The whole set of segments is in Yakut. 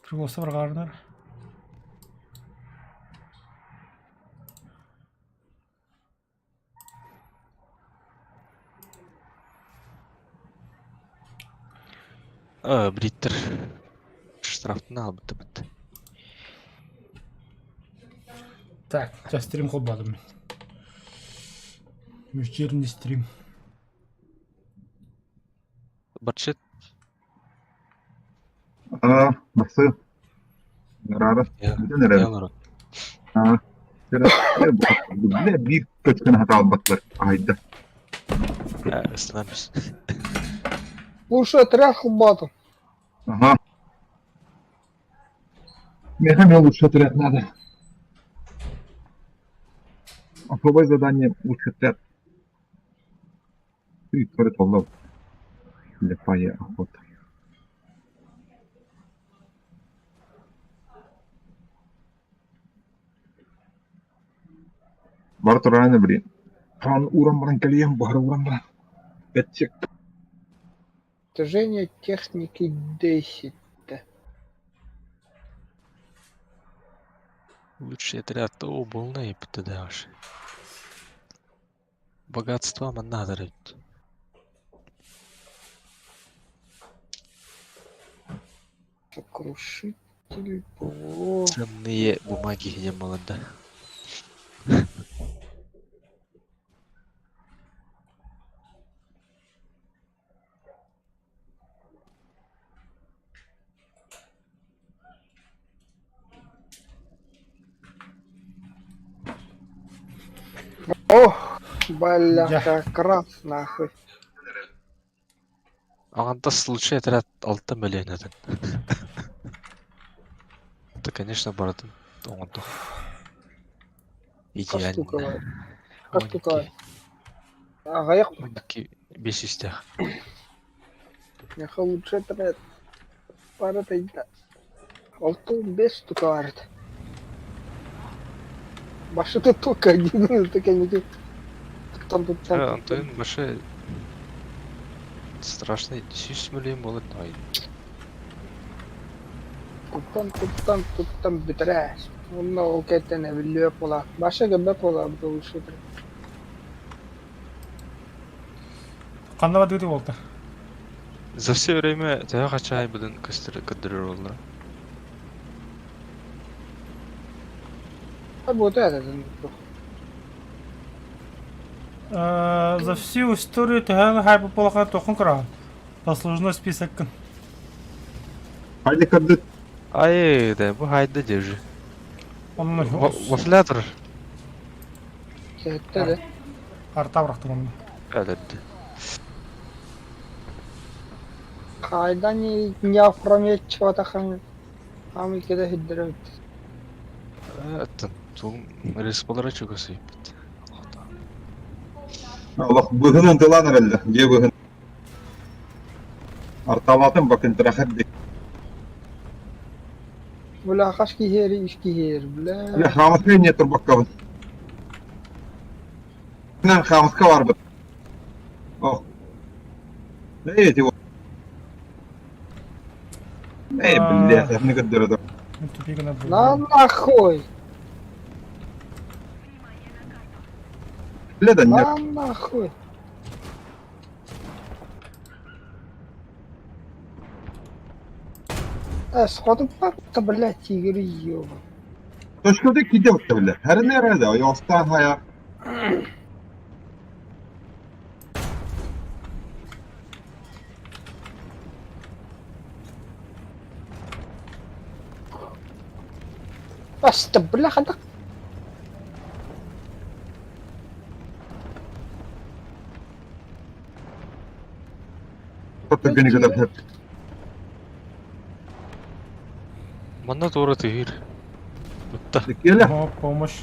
Кривоса барҕаарынар. А, бриттер штрафтан аалбыттыбыт. Так, сейчас стрим холбоотум мин. Вечерний стрим. Барчет Аа, бахсы. Рара. Бүтэн эрэр. ялар. Аа. Бile биир көчкөн хатаалбаттар аһайда. Остановись. Лучше отряд хубатов. Ага. Меха мне лучше отряд надо. Особое задание лучше отряд. Ты толлов. Слепая охота. Бар туран блин. Хан уран баран кэлиэм, баһар уран баран. Бэтчик. Движение техники 10. Лучший отряд о болна птдаш. Богатство манна дарит. Сокрушитель ПВО. Ценные бумаги где молода. Ох, бля, как раз нахуй. Аҕантас лучший отряд алта миллион этин. Это, конечно, барытын оҥордох. Идеально. Штука. Штука. Аҕыйах 12 бес истэх. Миэхэ лучше отряд пара тайда. 65 штука барыт. Башыта только один, так я не Там тут там. Антон башы страшный 100 миллион болот ай. Туттан туттан туттан бүтэрээ. Онно ол кэттэн эбиллиэ буолаа. Баша гыббат буолаа бу лучше отряд. Ханна бардыгыт буолта? За все время төһө хачаай будун көстөр көрдөрөр буолла. А вот это За всю историю төһө хайбы буолахан тохун кыраан. Послужной списоккын. Хайда көрдүт. Ай, да, бу хайда держи. Онно Вафлятор. Сэттэ да. Арта бырахтым онно. Өлөрдү. Хайда не не опрометчиво Хаамый кэлэ сирдэрэ эбит. Оттон тугум респалара чугас ыйыппыт. Олох быһын ынтылаан эрэллэр, дьиэ быһын. Арталаатын бакынтырахат дик. Бля, хас киһиэри үс киһиэри, бля. Бля, хаамыска инньэ турбаккабын. Хаамыска барбыт. Ох. Эй, эти Эй, блядь, я не көрдөрөдө. На нахуй! Бля, да нет. На нахуй! Э, сходу папка, блядь, тигр, ёба. Точкада киде бутта бля. Her nerede? Yostan haya. Баста, бляха, да Көтөргөнү көтөр. Манна туора тыһыыр. Бытта. Келе. О, помощь.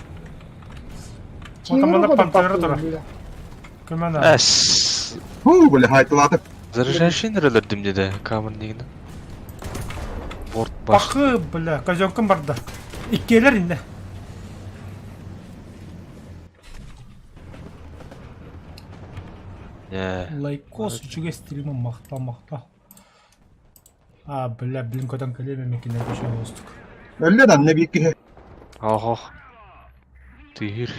Тигр Отамана года пантера папка, тура. бля. Көмөн аа. Эс. Ху, бля, хайтылатып. Заряжающий өлөрдүм диде камер дегенде. Борт баш. Бакы, бля, козёнкам барда. Иккиэлэр иннэ. Э. Лайкос үчүгэй стримы махтал махтал. А, бля, блин, көтөн кэлиэм эмэ кинилэргэ үчүгэй оҕустук. Өллө да анна биир киһи. Оһо. Тыыр.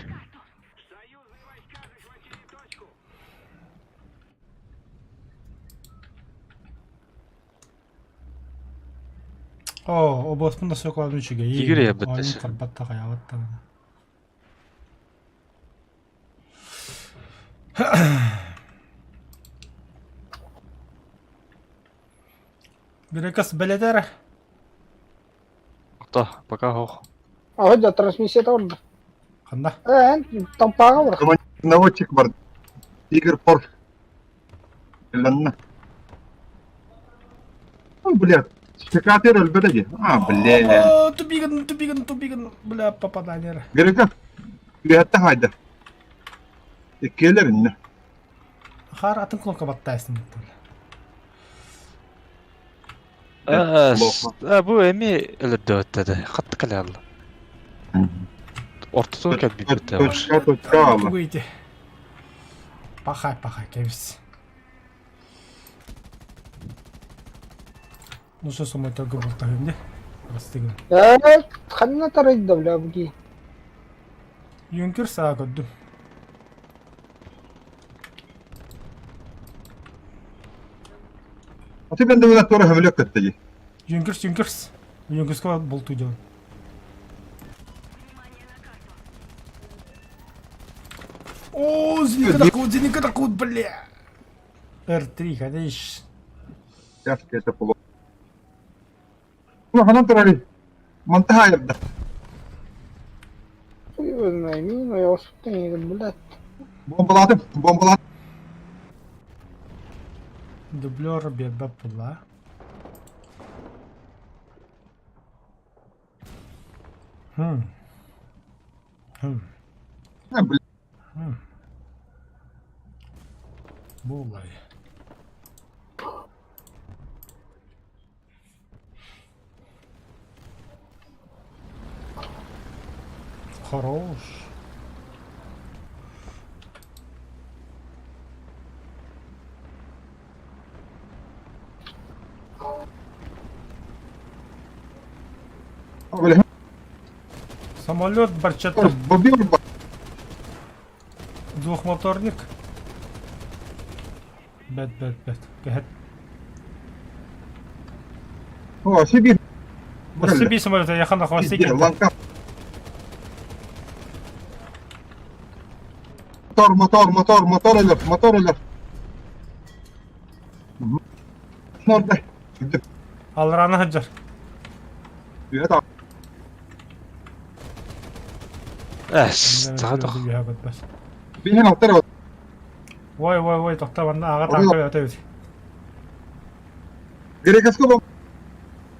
Оо, обуоспун да соколоон үчүгэйи. Тигр эбит Оонньуу дэсэ. тарбат да хайаабат даҕаны. Грекас бэлэтэр. Ото, пока хох. Аһы да трансмиссия орда. Ханна? Э, эн тампааҕа бар. Наводчик бар. Игорь Пор. Ланна. Ой, блядь. Секретарь өлбөтө дии. А, блядь. О, тупиган, тупиган, тупиган. Бля, попадание. Грека. Үөһэттэ хаайда. Иккиэлэр иннэ. Хаар атын кнопка баттайсың. А, бу эми өлөрдөбөттөдө. Хатты кэлэ Ортотун кэлбиппит бар. Точка, точка алла. Выйди. Пахай, пахай, кэбис. Ну что, самой только бултаһым де. Простыгын. Э, ханна тарайда, бля, буги. Юнкер саа көрдүм. А ты бенде тура хөмөлөк көттө дии. Юнкерс, Юнкерс. Юнкерска бултуу дьон. О, зенитка зенитка такут, бля. R3, конечно. Тяжко это плохо. Ну, ханан турары. Мантаха айырда. Хуй его знает, мимо я успею, блядь. Бомбалатым, бомбалатым. Дублер биэрбэт буолла. Хм. Хм. А, блядь. Хм. Буоллай. Хорош. А, блядь. Самолет барчата Бобер двухмоторник. Бэт, бэт, бэт. Кэһэт. О, Сибирь. Сибирь самолета, я на хвосте. Ланка. Мотор, мотор, мотор, мотор өлөр, мотор өлөр. Норда. Алраны хаджар. Эс, таҕа Биһин алтар Ой, ой, ой, тохтоо манна аҕа таҥка өтөбүт. Грекаско бом.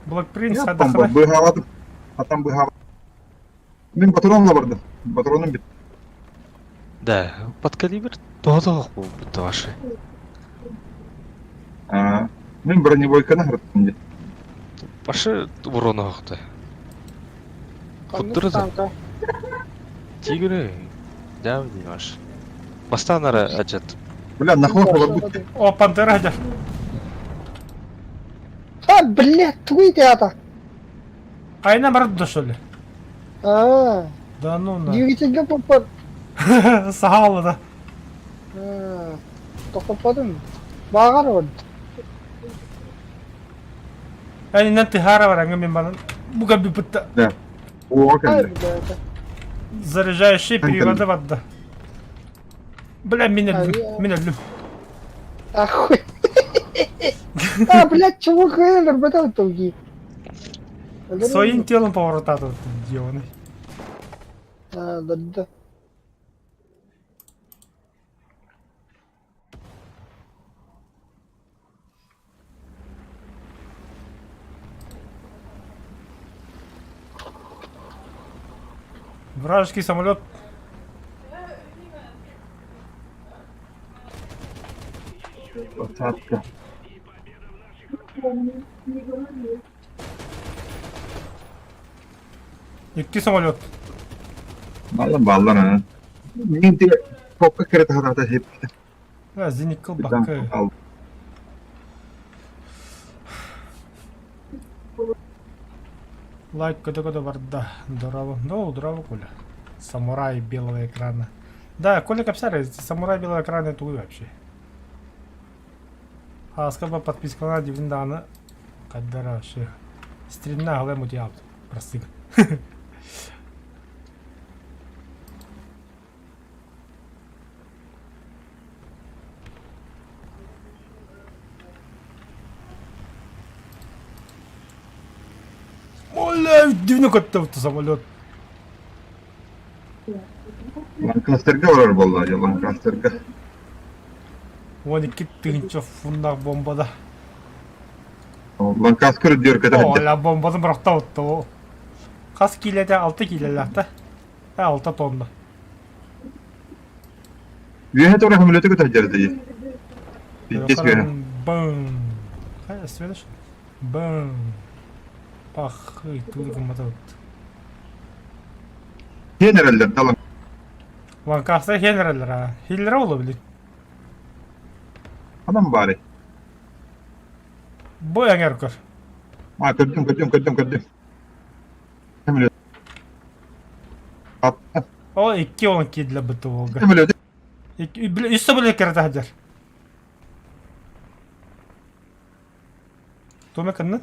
Блэк Принц Бомба хадахана. быһаабатым. Атам быһаабат. Мин патронла бардым. Патроным бит. Да, подкалибр тоҕо буолбут ваши. А, мин бронебойканы хырттым дии. Башы урон оҕохто. Ханнык Куттурда. танка. Тигры. Дям дии ваш. Бастаан ара ажат. Бля, нахуй олорбут. О, Пантера хаджар. А, блядь, тугуй театр. Айна барат что ли? А, Да ну на. двигательге попад. Сахала да. А, тохтоппотум. Бааҕар вот. Айнан тыхара бараңа мен баран. Буга бипытта. Да. О, Ай, кэллэ. блядь. Заряжающий переводы вадда. Бля, мин өллүм. Авиа. Мин өллүм. Ахуй. А, блядь, чего хрен, бэтал туги. Своим телом поворотату деланный. А, да, да. Вражеский самолет. Двадцатка. Икки самолет. Баллар баллар а. Мин те попка кирет хатата хеп. А, зеникл бакы. Ал. Лайк көтө-көтө барда. Здорово. Ну, здорово, Коля. Самурай белого экрана. Да, Коля кэпсээр, самурай белого экрана тугуй вообще? Ааска по подпискалана дивин даҕаны хайдара вообще. Стримна аһылай мутуйаабыт. Прости. Оля, дивно көттө самолет. Ланкастерга барар буолла дьэ Ланкастерга. 12 тыһыынча фуннаах бомбада. Ланкастер үрдүгэр көтө сылдьар. Оля бомбатын бырахта отто. Хас киилэтэ? 6 киилэлээх да? 6 тонна. Үөһэ тура самолеты көтө сылдьар дии. Пиздец үөһэ. Бам. Хайа, следующий. Бам. Пах, и тут гыммата Хиэн эрэллэр далан. Ланкастер хиэн эрэллэр аа. Хиллера буолуо били. Ханан баарый? Бу эҥэр көр. А, көрдүм, көрдүм, көрдүм, көрдүм. Самолет. О, 2 он киирдилэр БТО-га. Самолет. Үс самолет кэрэ таһдьар. Тума кынны?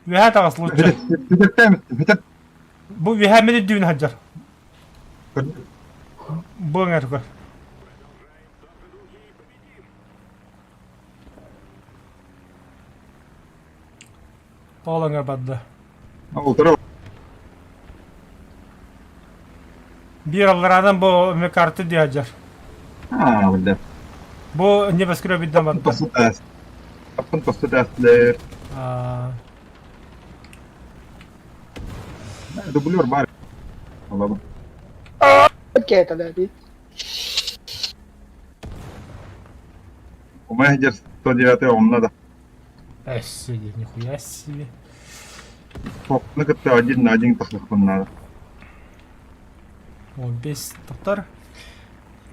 Үөһээ таҕыс лучше. Бу үөһээ мин үрдүбүн сылдьар. Бу эҥэр көр. Ол эҥэр барда. Биир аллараанан бу карты дии сылдьар. Бу небоскреб барда. Аа. Дублер бар. Кээтэлээбит. У меня 109 онно да. Эссе, нихуя себе. Ну кытта один на один тахсыахпын надо. О, без тоқтар.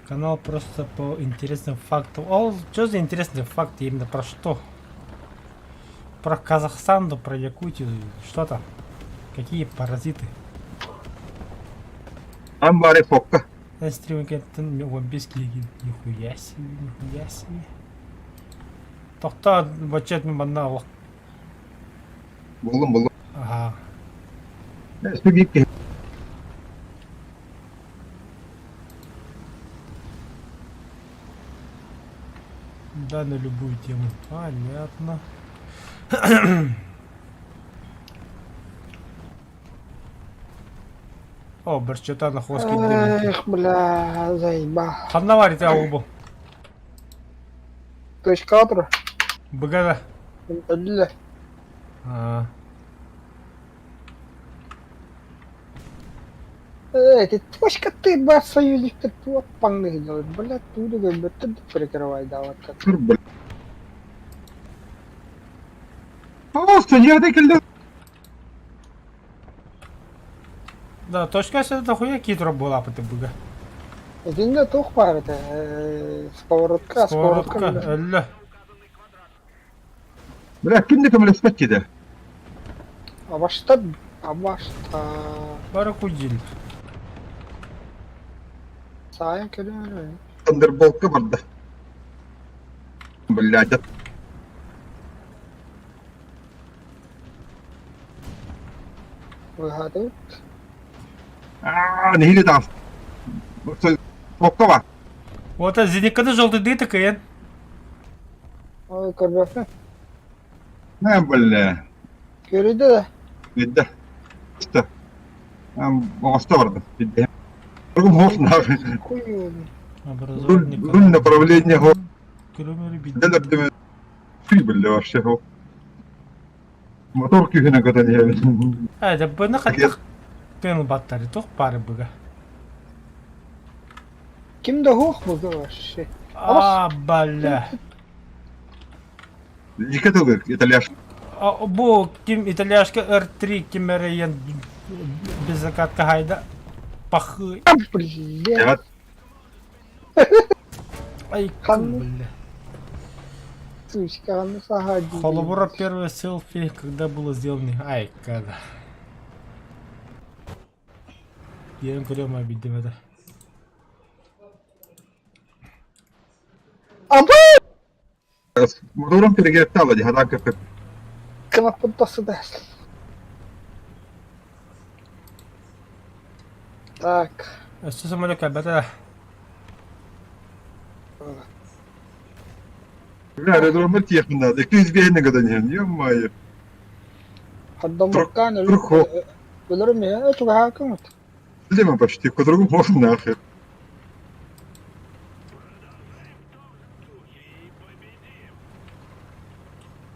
Канал просто по интересным фактам. О, что за интересные факты именно про что? Про Казахстан, да про Якутию, что там? Какие паразиты? Там бары фокка. Стрим нихуя себе, нихуя себе. Тохтоо, баччат мин манна олох. Буллум, буллум. Аха. Сүгик киһи. Да, на любую тему. Понятно. О, Барчата на хвост Эх, бля, заебал. Ханна бар ити бу. Точка утро. Быгада. Өллө. А. Эй, ты точка ты, ба, союзник, ты вот паңны делает. Бля, туду бөттүр прикрывай, да, вот как. Тур, бля. О, 109 кэллэ. Да, точка сюда дохуя китро была бы быга. Итиннэ туох баар этэ? Сковородка, Сковородка, сковородка. өллө. Бля, ким да көмөлөспөт дии. Абашта, абашта. Бары кудил. Саайан кэлэн Тандерболтка барда. Блядь. Выгадывает. Аа, нэһиилэ таҕыс. Фокка бар. Вот зениканы желтый такая. Ой, көрбөппүн. На, бля. Көрүдэ да. Бидде. Что? Оҥосто бардым. Бидде. Руль можно. Хуй. Руль, руль направление го. Фи, бля, вообще. Мотор күүһүнэн көтөн иһэбин. Э, да быны хаттах тыын баттары туох бары быга. Ким да хуох бу вообще. А, бля. Дика тылы, итальяш. Бу ким итальяшка R3 ким эрэ без закатка хайда. Пахы. Бля. Ай, бля. Сучка, саха дии. Холобура, первое селфи, когда было сделано... Ай, когда. Диэн көрүөм обидим это. Аба! Мотором перегреттала, дихадан көпөп. Кнопку сюда. Так. Өссө самолет кэлбэтэ. Бля, аэродромар тиэхпин наада. 205 года не, ё-моё. Хордоммуккаан Трухо. өлөрүм иһэ чугаһаакыҥыт. Дима почти, по-другому можно нахер.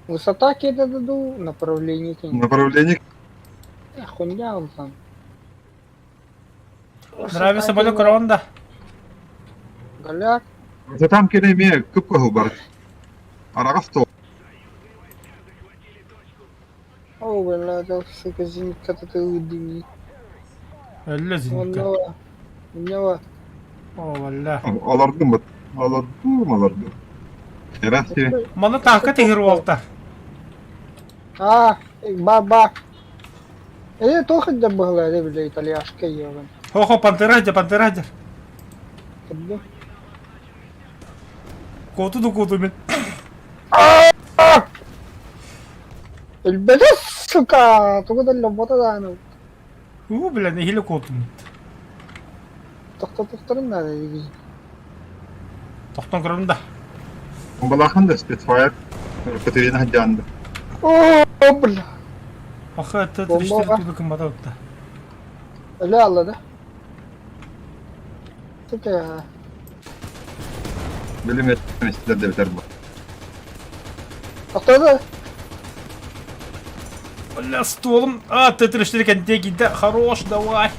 Высота киэдэ дуу, направление кин. Направление Хуйня он там. Нравится самолет Ронда. Голяк. Высота кире кып бар. Араҕас то. О, бля, это сука зенитка ты дыми. Өллө зенитка. Онно. О, валля. Алардым бат. Алардым, алардым. Здравствуйте. Маны таакка тиһир уолта. А, ба-ба. Э, тоха да была, да, бля, итальяшка ебан. Хо-хо, пантера дьэ, пантера дьэ. Куоту да куоту мин. Өлбөтө, сука, тугу да лобота дааны. Уу, бля, нэһиилэ куотум. Тохтотохторун надо дии. Тохтон көрөбүн да. Балахан да спецфайр. Катерина Хадянда. О, бля. Аха, это Бомба. 34 туга кымбата утта. Өлө алла да. Сука. Билим etmişler de biter bu. Тохтоду. Бля, столом. А, Т-34 кэнтиэ киирдэ. Хорош, давай.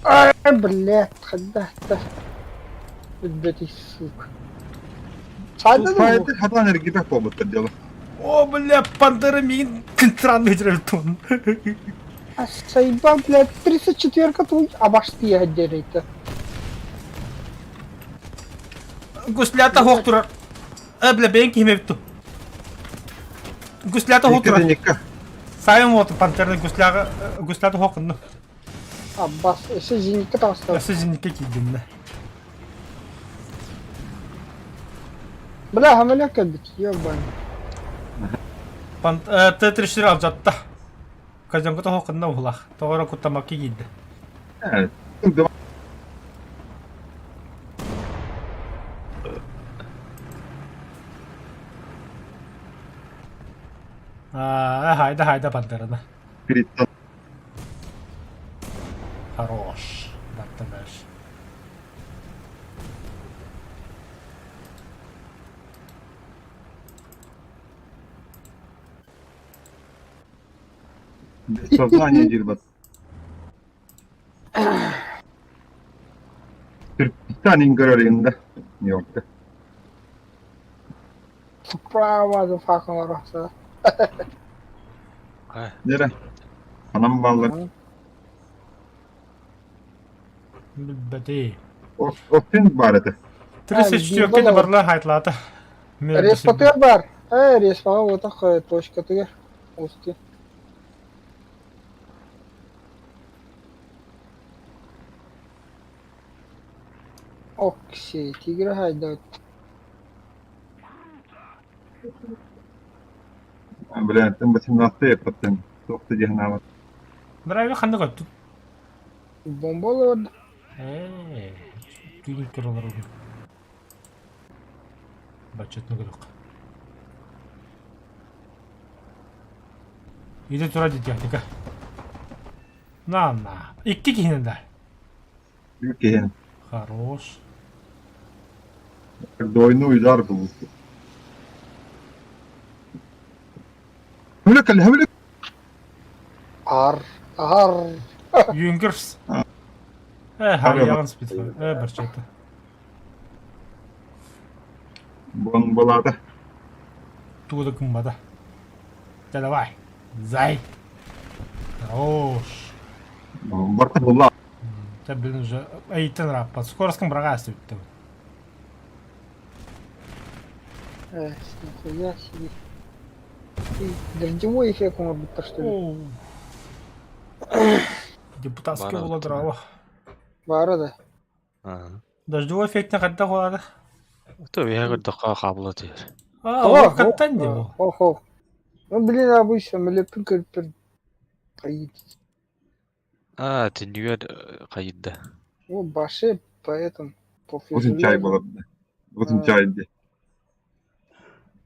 Ай, блядь, хадда. Өлбөтүй, сука. Саада да Файр хатан эргипе побуттар дело. О, бля, пантера миин странный жүрөтун. А сайба, блядь, 34-ка твой абашты отделит. Гуслята хоқ турар. Э, бля, бэйэн киһим эбит ту. Гуслята хоқ турар. Никка. Сайын вот пантерны гусляга гуслята хоқ ну. Аббас, өссө зенитка таҕыста. Өссө зенитке киирдим да. Бля, хамаля кэлбит, ебань. Пант Т-34 алдьатта. Казанка хоқ гынна уһулах. Тоҕоро куттамакка киирдэ. Аа, хайда хайда пантерана. Хорош. Барта дальше. Без сознания дирбат. Түркістан ингөрөлүндө Нью-Йоркта. Справа the fucking раса. Нере? Анам баллар. Билбэти. Оттен бар это. 34 да барла хайтлаата. Респатер бар. Э, респаға вот так точка тыгер. Усти. Окси, тигр хайда. Бля, там 18 паттен. Тоқты дехнава. Драйвер ханна көттүт. Бомболор. Ээ, түйін көрөлөр олар. Бачетны көрөк. Иде тура дии техника. На на. Икки киһини да. Үлкен. Хорош. Двойной удар был. Хэмлек, хэмлек. Ар, ар. Юнгерс. Э, хайян спит. Э, барчата. Бомбалата. Тугу да кымбата. Да давай. Зай. Хорош. Барта була. Тэ блин уже эйтен раппат. Скороском брага өттүм. Э, нихуя себе. Дождевой эффект оҥорбуттар что ли? Депутатский Бара буола туттуна. дрово. Баара да. Ага. Дождевой эффектин хайдах буолара? То я көрдөххө хаабыла түһэр. А, О, ол каттан дии бу. Ох, Ну, блин, обычно мөлөппүн көрүппүн хайыт. Аа, түннүгэр хайыйда. Ну, баше, поэтому по Uzun чай фюзеляжу. буолар. Uzun чай дии.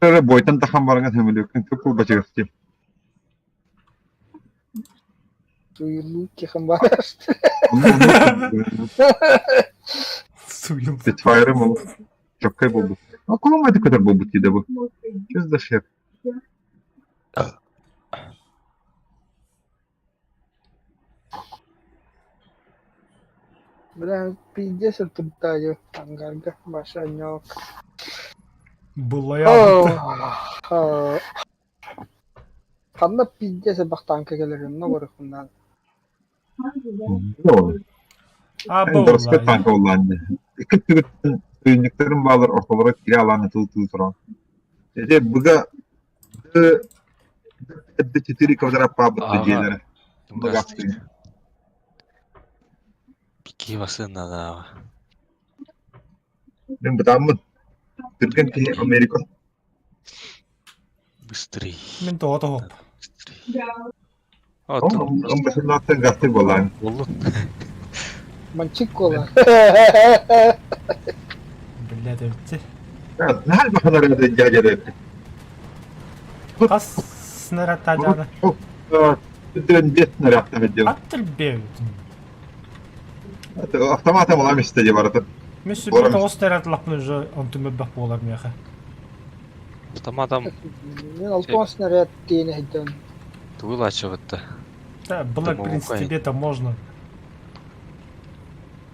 Эрэ бойтан тахан бараҥа сөмөлүөккүн кып-кылбачыгастыы. Суелуки хамбараш. Суйум. Петфайрым ол чоккай буолбут. А кулам это көтөр буолбут дии бу. Чөс да шеф. Бля, пиздец туртаю ангарга башанек. Была я. Ханна пиздец бахтанка келерин, но барыхуннан. А, Дорска была. танка улаанна. Икки түгүттэн сүйүннүктэрин баалар ортолоро кире алааны тыл-тыл туран. Эти быга 4 квадрат паабытта Ага. дьиэлэрэ. Гастык. Бики басын надо. Мин бытааммын. Түргэн киһи Америка Быстрей. Мин тоҕо тоһоп. Быстрей. Оттон Амбасадаттан гасты буолаан. боллун. Манчик кола. Блядь, эбитти. Наһаа бахалар дядя Хас снаряд таажааны. Дүн бес снаряд табеддем. Аттыр бэбит. Автоматом улам истеди барыта. Мен сүбэ тоҕус снаряд лаппын уже онтум мөббэх буолар миэхэ. Автоматом Мен алтон снаряд тиэни хайдан. тугулачыбытта. Да, было, в принципе, тебе-то можно.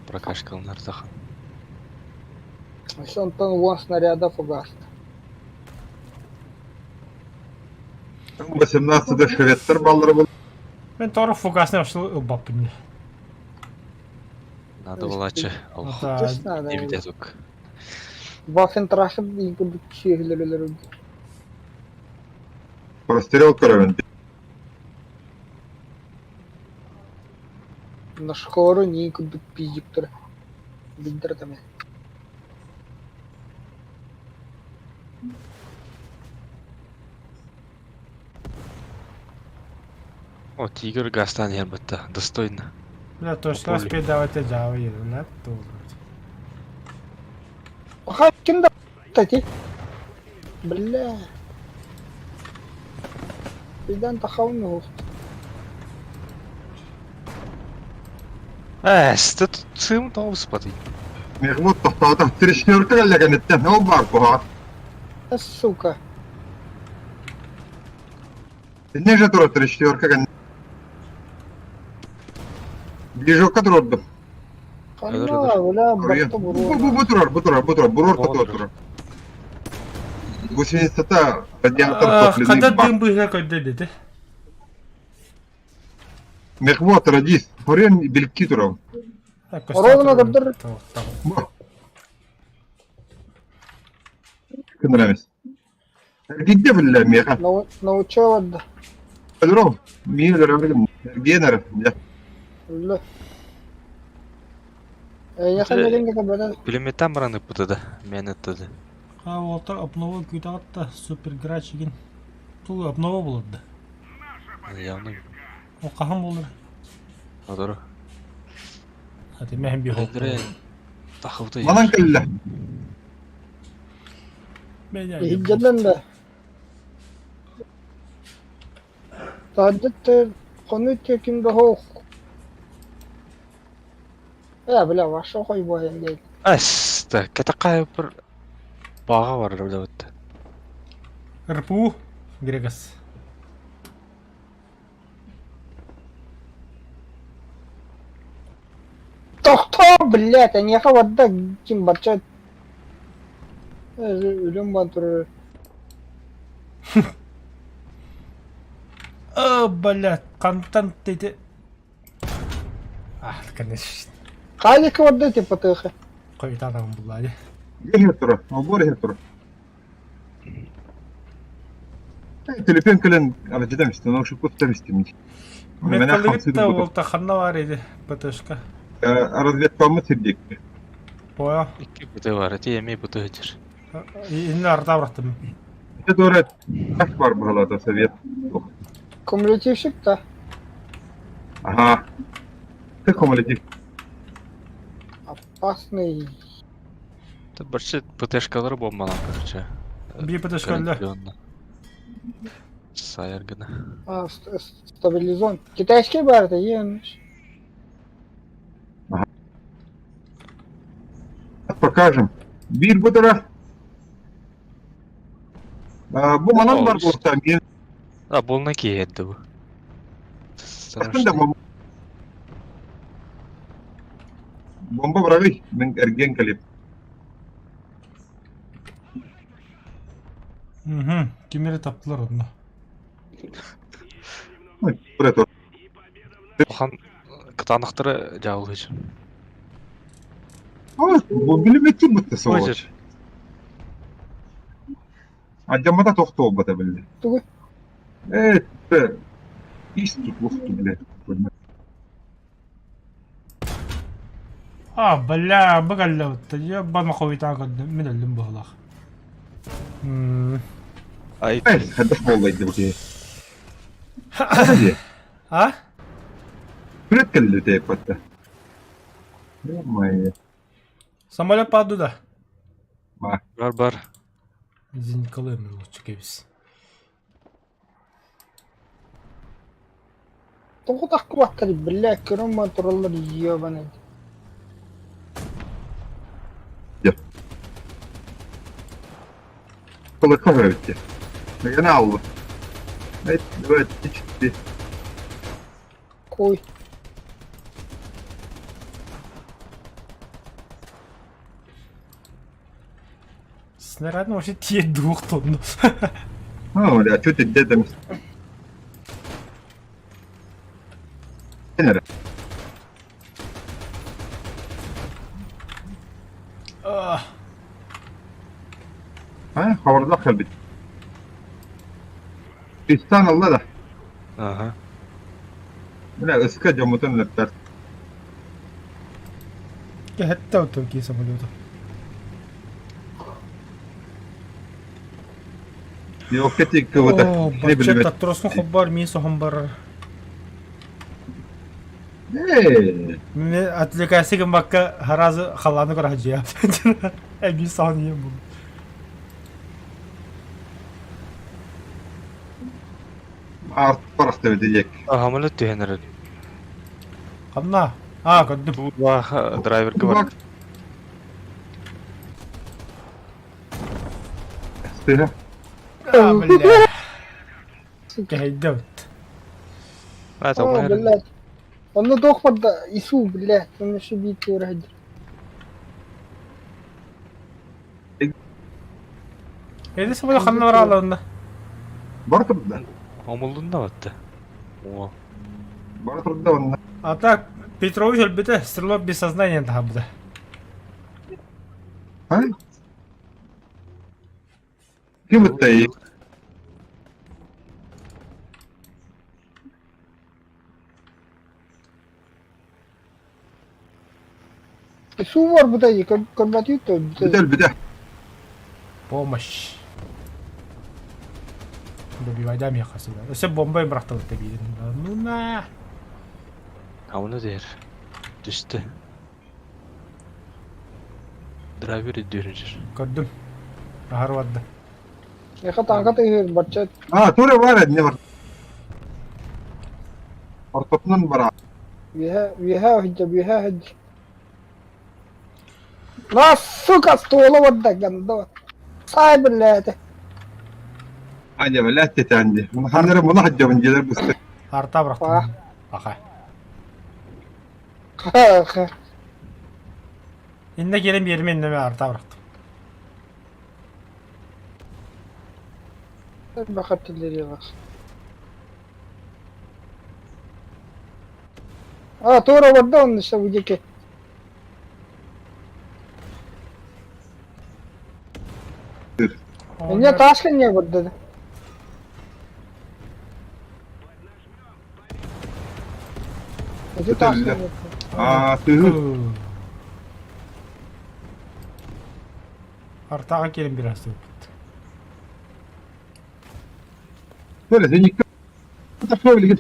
Прокашкалнар тахан. Еще онтон уон снаряда фугас. 18 шведтер баллары был. Мен торы фугасны вообще ылбаппын. Надо булачы. Алх. Да. Честно, да. Эбите тук. Вафен трахып иң күйелер. Прострел көрөбүн. Нашхору не курдук пиздиктер. Биддер там. О, тигр гастан ербытта. Достойно. Бля, точно Пули. успеть давать жава еду, да? Тоже. Ха, ким да кстати? Бля. Пиздан тахауны гост. Э, тут цим тоғыз спаты. Мехмут тохтоото. Трещерка кэллэгэниттэн ол бар буха. А, сука. Не же тура трещерка кэн. Движокка турорду. Ханна, бля, барта Бу буру. бу бу турар, бу турар, бу турар, бурор Бу турар. Гусеницата радиатор Когда топливный бак. дым быһа көддө деді. Мехвод радист. Хорен белки турар. Ровно дырдыр. Кынрамес. Гидде билля меха. Научила да. Дром. Мир Генер. Бля. Я хамелинга кабана. Пулеметтан бараны путада. Мен ыттады. А олтар обнова күйдағытта супер грач деген. Тул обнова болады. Явно. О қахан болыр. Одору. А ты мәхін би хоп. Дрен. Тахыбыта. Манан кэллэ. Иһдьэнэн да. Таһырдьа хонуу ким да суох. Э, бля, ваша хойбоһун диэн. Аста, катакай бір баға бар біліп РПУ Грегас. Тохтоо, блядь, эйиэхэ барда ким барча Өлөм бан турар. О, блядь, контент эти. А, конечно. Хаалика барда типа тыха. Қойтанам бұлады. Генер турар. Обор турар. Төлөпүөн кэлэн аралдьытан истим, наушникпыттан истим. Мэнэ хамсыы Металлыгыт да турбута. уолта ханна баар edi ПТшка? Разведкаммыт сирдиэкки. Понял. Икки БТ бар, ити эмиэ БТ сылдьар. Инне арда бырахтым. Ити туора тас бар быһалата совет. Кумулятивщик да. Ага. Ты кумулятив. Опасный. Барчы ПТшкалары бомбалан, короче. Биир ПТшка өллө. Сайар гына. А, стабилизон. Китайский бар это, ешь. Покажем. Биир бутара. Бу манан бар буолта мен А, булна киһи бу. да бомба быраҕый мин эргиэн кэлип. Угу. Кимери таптылар онно. Улахан кытаанахтары дьаабылыыр. Бу билимэтчи бутта сволочь. Адьаммата туох туолбата биллэ. Тугуй? Э, ис тут блядь. А, бля, быгаллабытта. Ебана хойутаан көрдүм. Мин өллүм быһылаах. Ай, Эй, хайдах буолла дии бу А? Күрөт кэллэ тээппэтэ. Ё-моё. Самолет паду да. бар бар. Зинкалыым лучше кэбис. Тоҕо таххыбаттар, бля, көрөн баран тураллар ебаный. Кулакка көрөбүт. Мегene алды. Evet, evet, hiç Кой. Снарядно вообще тиет двух тонн. А, бля, что ты дедом? А, Ha, хабарлах кэлбит. Кристан алла да. Ага. Бля, ыска дьоммутун өлөптөр. Хэтте отто самолету. Йокка тиккыбыта. О, бачча таптыросун хоббар, мин соһон барар. Эй, Мен отвлекайся гыммакка харазы халааны көрө сылдьыа. Эбии соһон иһэн буллум. арт барахта диек. Самолет түһэн эрэр. Ханна? А, көрдүм. Туулаах драйверга бар. Сыһа. А, бля. Кэһэйдэ эбит. А, О, там блядь. Онно туох барда Ису, блядь, он еще бить ради. Эди самолет ханна бараалар онно? Бар турда. Омулдун да батта. О. Бар турда онна. А так, Петрович өлбүтэ, стрелок без сознания таһаарбыта. А? Ким быттай? Ису бар бытай, көрбәт то. Бүтел бүтэ. Помощь. Добивайда миэхэ сюда. Өссө бомба бырахтабыт биирин. Ну на. Ауны дэр. Түстэ. Драйвер иддүүрүнчер. Көрдүм. Аһар барда. Яха танка тыгыр бачча А, тура бар не бар. Ортотунан бара. Виһэ виһэ хиджа виһэ хидж. На, сука, ствола барда ганда. Сай блядь. Аня, блядь, тетянди. Ханнары муна хаджабын дилер бысты. Арта бырахтым. Аха. Ха ха. Иннэ киирэн биэримэ иннэмэ арта бырахтым. Бахаттыллар. А, тура барда он еще удики. Меня ташка не барда. Ити Көтөллө. Аа, тыһы. Артаға келин бир астыбыт. Böyle зенитте тахса билигин.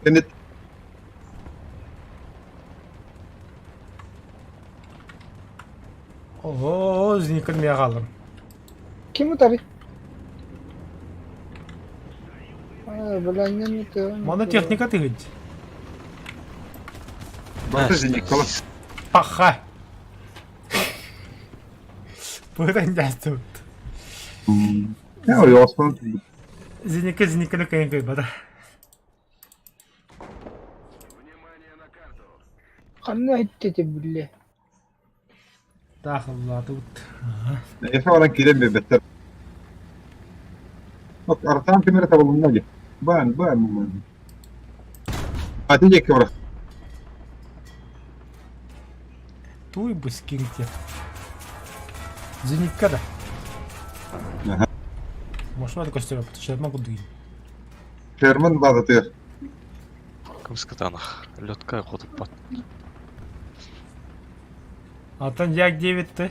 Кенет Ого, зеникін мен қалдым. Ким утары? Бля, не Мана техника тыгыть. Барыта зениккала. Паха. Быдан жастыбыт. Я ойооспун. Зеника зеникіні кайын кайбада. Ханна айтты билле. Тахыллатыбыт. Эфе баран киирэн биэрбэттэр. Артаан ким эрэ табылынна дии. Баан, баан, баан. Ати диэки барар. Туй бы скиньте. Зенитка да. Ага. Может, это костер, потому что я могу дыть. Шерман баазатыгар. Кымыс кытаанах. Лётка хотуппат. Алтан як 9 ты.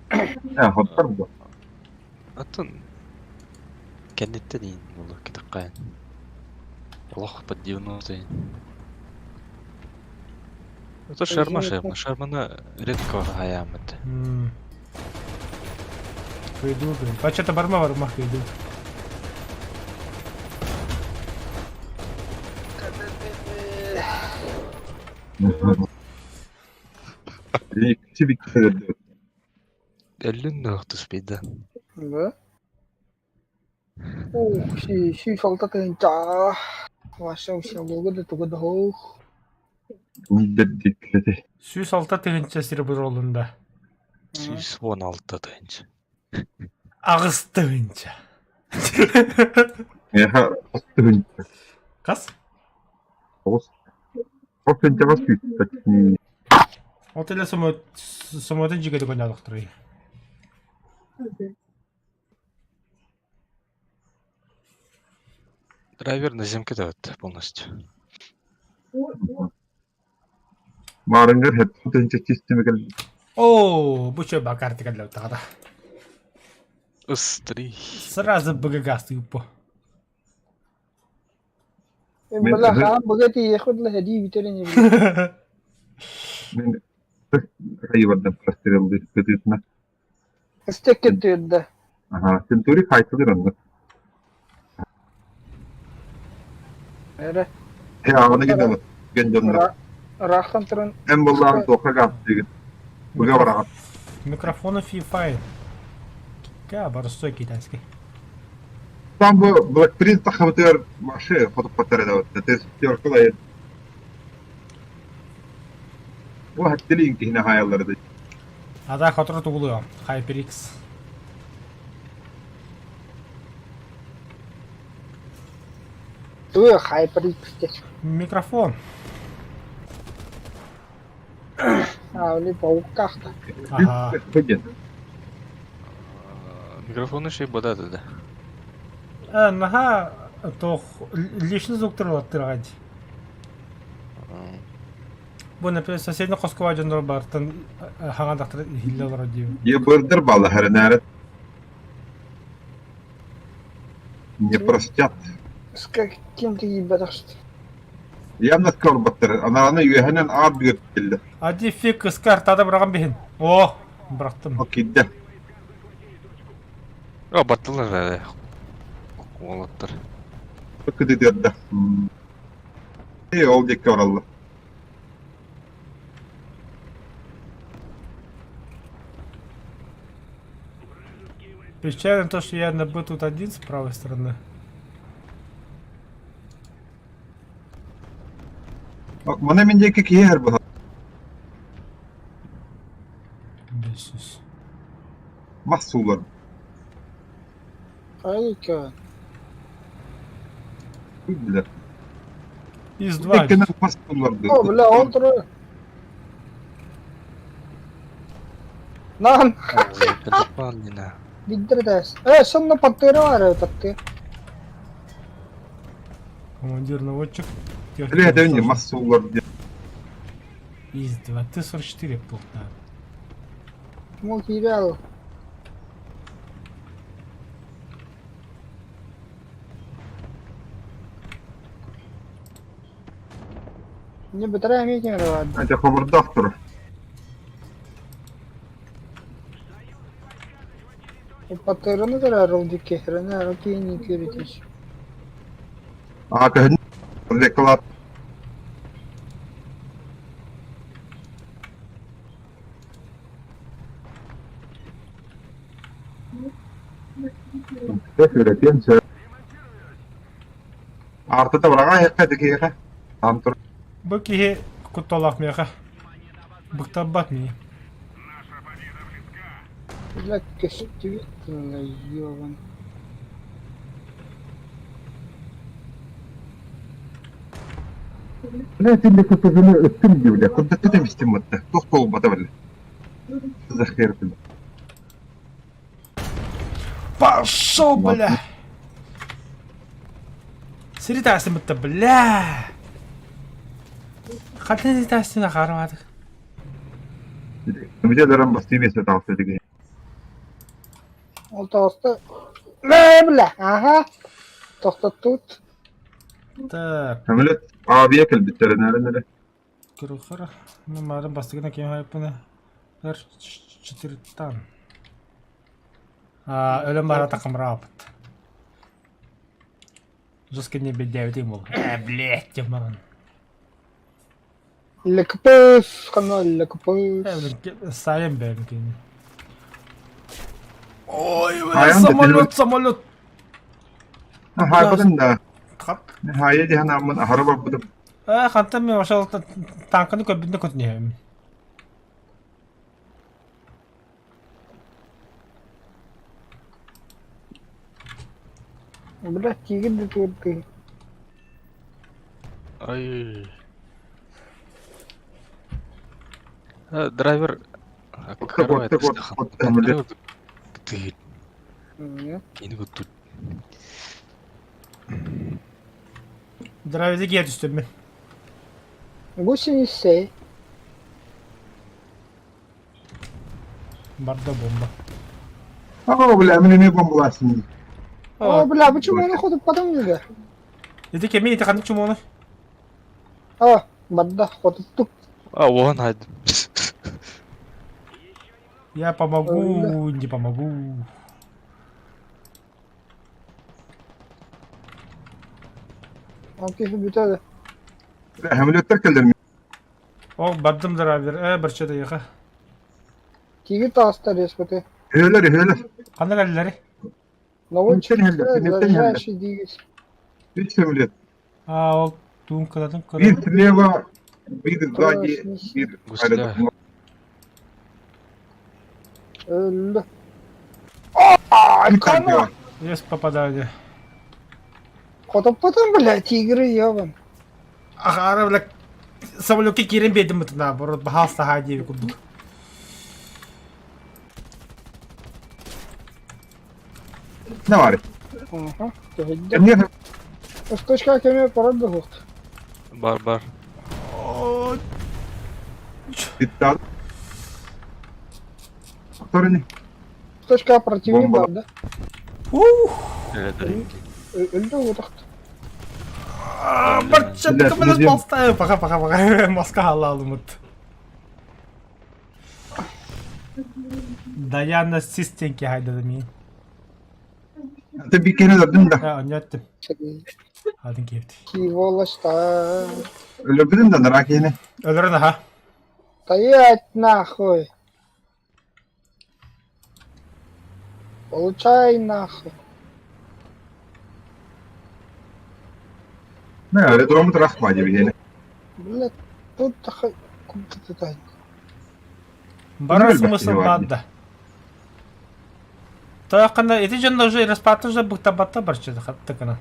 Ээ, хоттор дуо? Атын кэнниттэн иин буолуо кэтэххэйэн. Олох под 90 иин. Это шерма шерма. Шерманы редко хайааммыт. Пойду, блин. А что-то барма барма пойду. Икки биккэлэрдэ. Өллүн түспейді. Да? Ох, си си солта тыһынча. Ваша усилога да туга да хоох. Диккэти. 106 тыһынча сир бұролунда. 116 тыһынча. Ағыс тыһынча. Эха, тыһынча. Қас? Тоҕус. Тоҕус тыһынчаҕа сүүс. Ол теле самолетын жигеди конялықтыры. Драйвер на земке дават полностью. Маарыҥҥар хэт тыһынча чистимэ кэлбит. О, бу чё бакар тикаллау тағада. Ыс-три. Сразу БГГ уппу. Бала хаан быгати ехуд ла хади битерин. Мин хайыбардан прострелды кытыытына. Стекке түрдэ. Аха, Сентури хайтылыр онно. Эре. Э, аҕаны генелы. Генжоннор. Рахтан туран Эн боллаан тоха гаастыгын. Быга бараҕат. Микрофоны FIFA. Ка барыстой китайский. Там бу Black Prince тахабытыгар вообще хотуппаттар эдабытта. Тес теркалай. Бу хаттилин кихine хаяллары. Ада хотор тугулуя. HyperX. Туй HyperX те. Микрофон. А, оли пауккахта. Ага. Микрофоны шей бодады да. Наха тох лишний звук тыргать. Бу, например, соседний хоскова жонор бартын хаңа дактыр хиллелер дип. Е бырдыр балы хәренәрі. Не простят. С каким ты ебадашты? Явно скорбаттыр. Ананы үйәһенен ар бүйіп келді. Ади фиг скар тада быраган бихин. О, бырактым. О, кидде. О, баттылар да. Олаттар. Кыды дерді. Е, ол декке оралды. Печально то, что я на Б тут один с правой стороны. Мана мен деке кие хәр бұға. Бесис. Масулар. Айка. Билер. Из два. Теккенен масулар. О, бля, он трое. Нан, Ой, биддердес. Э, сонно паттыра бар, патты. Командир наводчик. Бля, это не массулар. Из 2 Т-44 плотно. Мол киирэ Не бытарай эмиэ кэмэрэ баар. Это хобурдах тур. Патырыны көрөр ол дикки, рына ракини көрүтүс. А көһүн реклам. Үөрэтиэн сөп. Артыта быраҕа иһэххэ дикиэхэ. Там тур. Бу киһи кутталаах миэхэ. Быктарбат мини. Бля, көстүбүт тылла ёбан. Бля, тилли кытыгыны ыттым дии бля. Курдаттытым истим батта. Туох туолбата бля. Захер бля. Пошел, бля! Сири таастымытта, бля! Хантан сири таастына хаармаатык. Комитет бастыы миэстэ таҕыста тиги. Ол тоҕуста Бля, бля, аха. Тохтоттут. Так, Самолет авиа кэлбиттэрин эрэ. Кырыхыр, марын бастыгына ким хайпына. Эр четыртан. А, өлөн бара такымраапыт. Жестко не беддээбитим бол. Э, блядь, деп баран. Лкпс, хана лкпс. Э, сайын бэм кини. Ой, Айан да самолет, самолет. Хайбатын да. Хап. Хайа диһан аммын аһара барбытым. Э, хантан мен ошол танканы көрбүндө көтүнөм. Бля, тигр да туурды. Ай. Э, Драйвер. Отта, отта, отта, отта, Ты Нет. кини тут. Драйверде киэр түстүм мен. Гусеницы. Барда бомба. О, бля, мин эмиэ бомбаласын. О, бля, почему он ходит потом уже? Ити кеми ити ханнык чумону? О, барда, ходит тут. А, вон хайд. Я помогу, не помогу. Он киһи бүтэ Бля, самолеттар кэллэр. О, бардым драйвер. Э, барча да Тигр таастар респоты. Үһөлөр, үһөлөр. Ханна кэллэри? Наводчик Ничего не хеллер, заряжающий двигатель. Үс самолет. А, ол туун кылатын Бир көрө. слева, бир сзади, бир Гусля. Өлдү. Бир танк бар. Есть попадание. Хотоппотон, бля, тигры, ебан. Ара, бля, самолекке киирэн биэрдим бытын наоборот, баһаалыста аһаа диэби курдук. Не бар. Ага, көһүйдэ. Эмне Усточка кеме пород бухут. Бар бар. О, биттар. Второй. Усточка противник Бомба. бар да. ух! Өлдү утахт. А, Барча, Бля, ты блин. поставил. Пока, пока, пока. Моска халалымыт. Даяна систенки хайдады мин. Ты бикене дадым да. А, оньяттым. Адын кепти. Киволашта. Өлөбүдүм да наракене. Өлөрөн аха. Стоять нахуй. Получай нахуй. Не, аэродром трахма дебине. Бля, тут тахай. Куда ты тай? Барар Өлбөт смысл киһи бар баада. Тоякканда ити дьонно уже распаты уже быктабатта барча хаттыкына.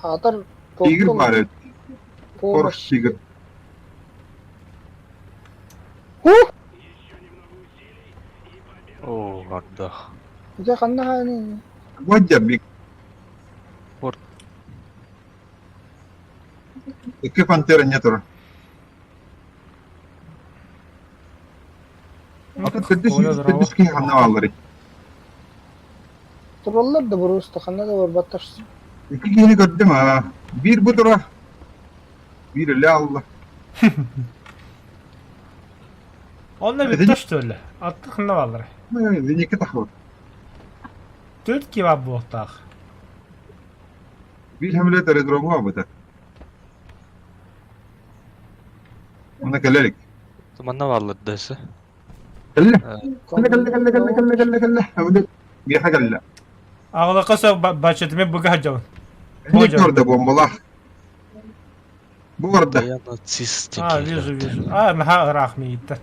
Атар. Тигр бар. Порш Помощь. тигр. Ух! О, ардах. Дьэ ханна хааны Вадя бик. Порт. Икки пантера не турар. Атын төрдүс Оля, здорово. төрдүс киһи ханна баалларый? Тураллар да просто ханна да барбаттар. Икки киһини көрдүм аа. Биир бу турар, биир өлө алла. Онно бүттэ что ли? Аттык ханна бааллар? Зенекке тахабыт. Төрт кебаб буолуохтаах. Биир самолет аэродромҥа барбыта. Онно кэлэ илик. Манна бааллар да өссө. Кэллэ. Кэллэ кэллэ кэллэ кэллэ кэллэ кэллэ кэллэ. Самолет миэхэ кэллэ. Аҕалакка сөп баччатыме быга сылдьабын. Эмиэ көрдө бомбалаах. Бу барда. Я нацист А, вижу, вижу. А, наһаа ыраах миигиттэн.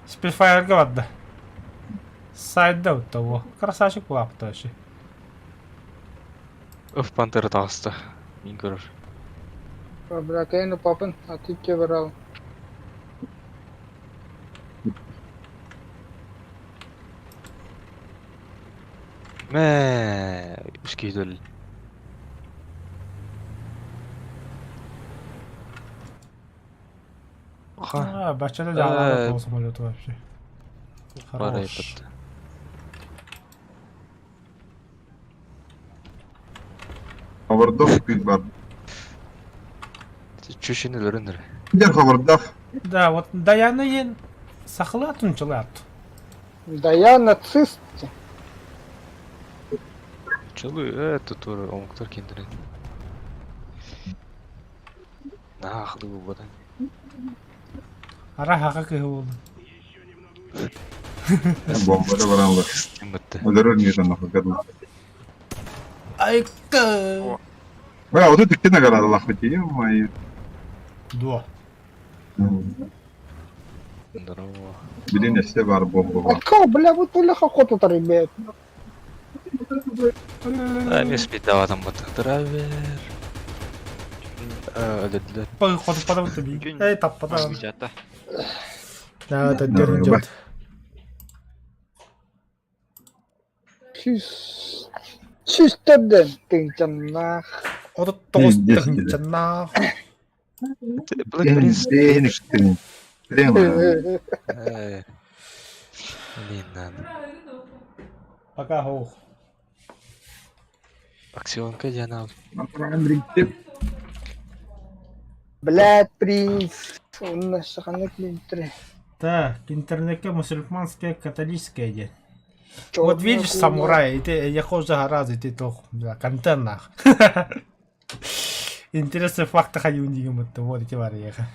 Спитфайрга барда. Сайда вот того. Красавчик улаапта вообще. Ыф пантера таҕыста. Мин көрөр. Братейну папын, а ты че брал? Мэ, үс киһи өллө. Ха, А, баччата дьаалаабат Э, ол самолету вообще. бары Хорош. айбатта. Хобордоох күүс бар. Чүшүн өлөрөн эрэ. Дэр хобордоох. Да, вот Даяна ен сахалаат унчалаат. Да я нацист. Чылы, это тура омуктар кендерин. Наахлы буолбатан. Ара хака кыһы буолду. Бомбада бараллар. Бытты. Өлөрөр ньиэтэн нахакадын. Айка. Бля, вот это наградалахпыт, ё-моё. Дуо. Здорово. Билин өссө баар бомба бар. Откуда, бля, вот бляха охоту ребят. Эмиэ спидаватан бытты. Драйвер. Өлөдүлэр. Хотуппата би. Эй, таппата. Видята. Да, это дернет. Сүүстэрдэн тыынчаннаах. 39 тыһыынчаннаах. Black Prince. Э, Блин, надо. Пока хоох. Акционка диэн Блядь, принц. Онно саханы клинтре. Так, интернетке мусульманская католическая диэн. Вот видишь, самурай, и ты, я хожу гораздо, и ты тох, бля, контент нах. Интересный факт хаюн деген будто вот эти варьеха.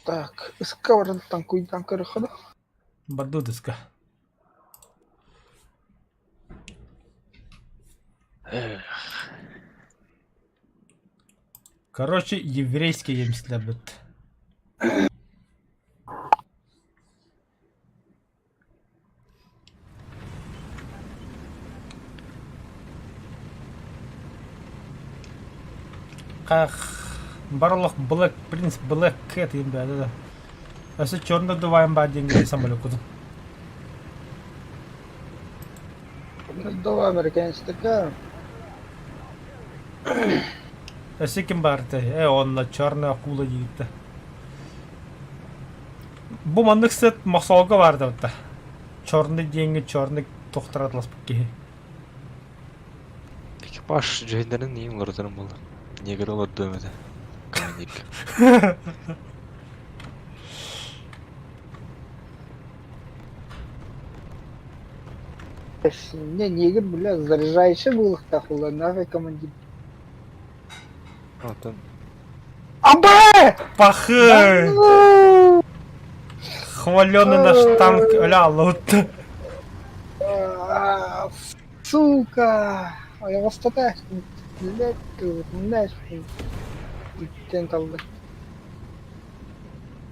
Так, ыска баран танкуйдан көрөхөдө. Бардудыска. Короче, еврейский емсілер бітті. Қақ барлық Black Prince Black Cat деймін бәрі да. Өсі черный дувайын бар деньги самолет кудun. Дова американецтерге. Өссө ким баартай? Э, онно черная акула диэбиттэ. Бу маннык сыт мохсоҕолго баар да Черный диэҥҥэ черный тохтор атласпыт киһи. Экипаж дьүһүннэрин иин уларытарым буолла. Негр олордуом этэ. Командирга. Не, негр, бля, заряжающий был их нахуй командир. Оттон Аба! Пахы! Хваленый наш танк ля лут. Сука! Ойоҕостото блядь, знаешь, иттен талды.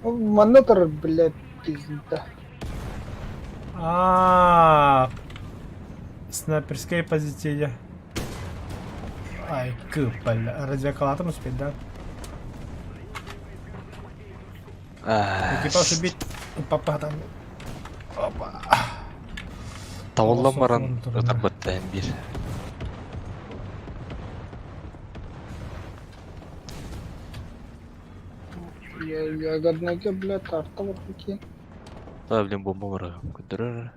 Манна турар, блядь, пизда. А, снайперская позиция. Ай, к, бля, развекалатом успеть, да? Экипаж убить. Папа там. Опа. Табыллан баран ытарбаттайын биир. Ягодныйга, блядь, тарта бар киин. Да, блин, бомба бар. Көтөрөр.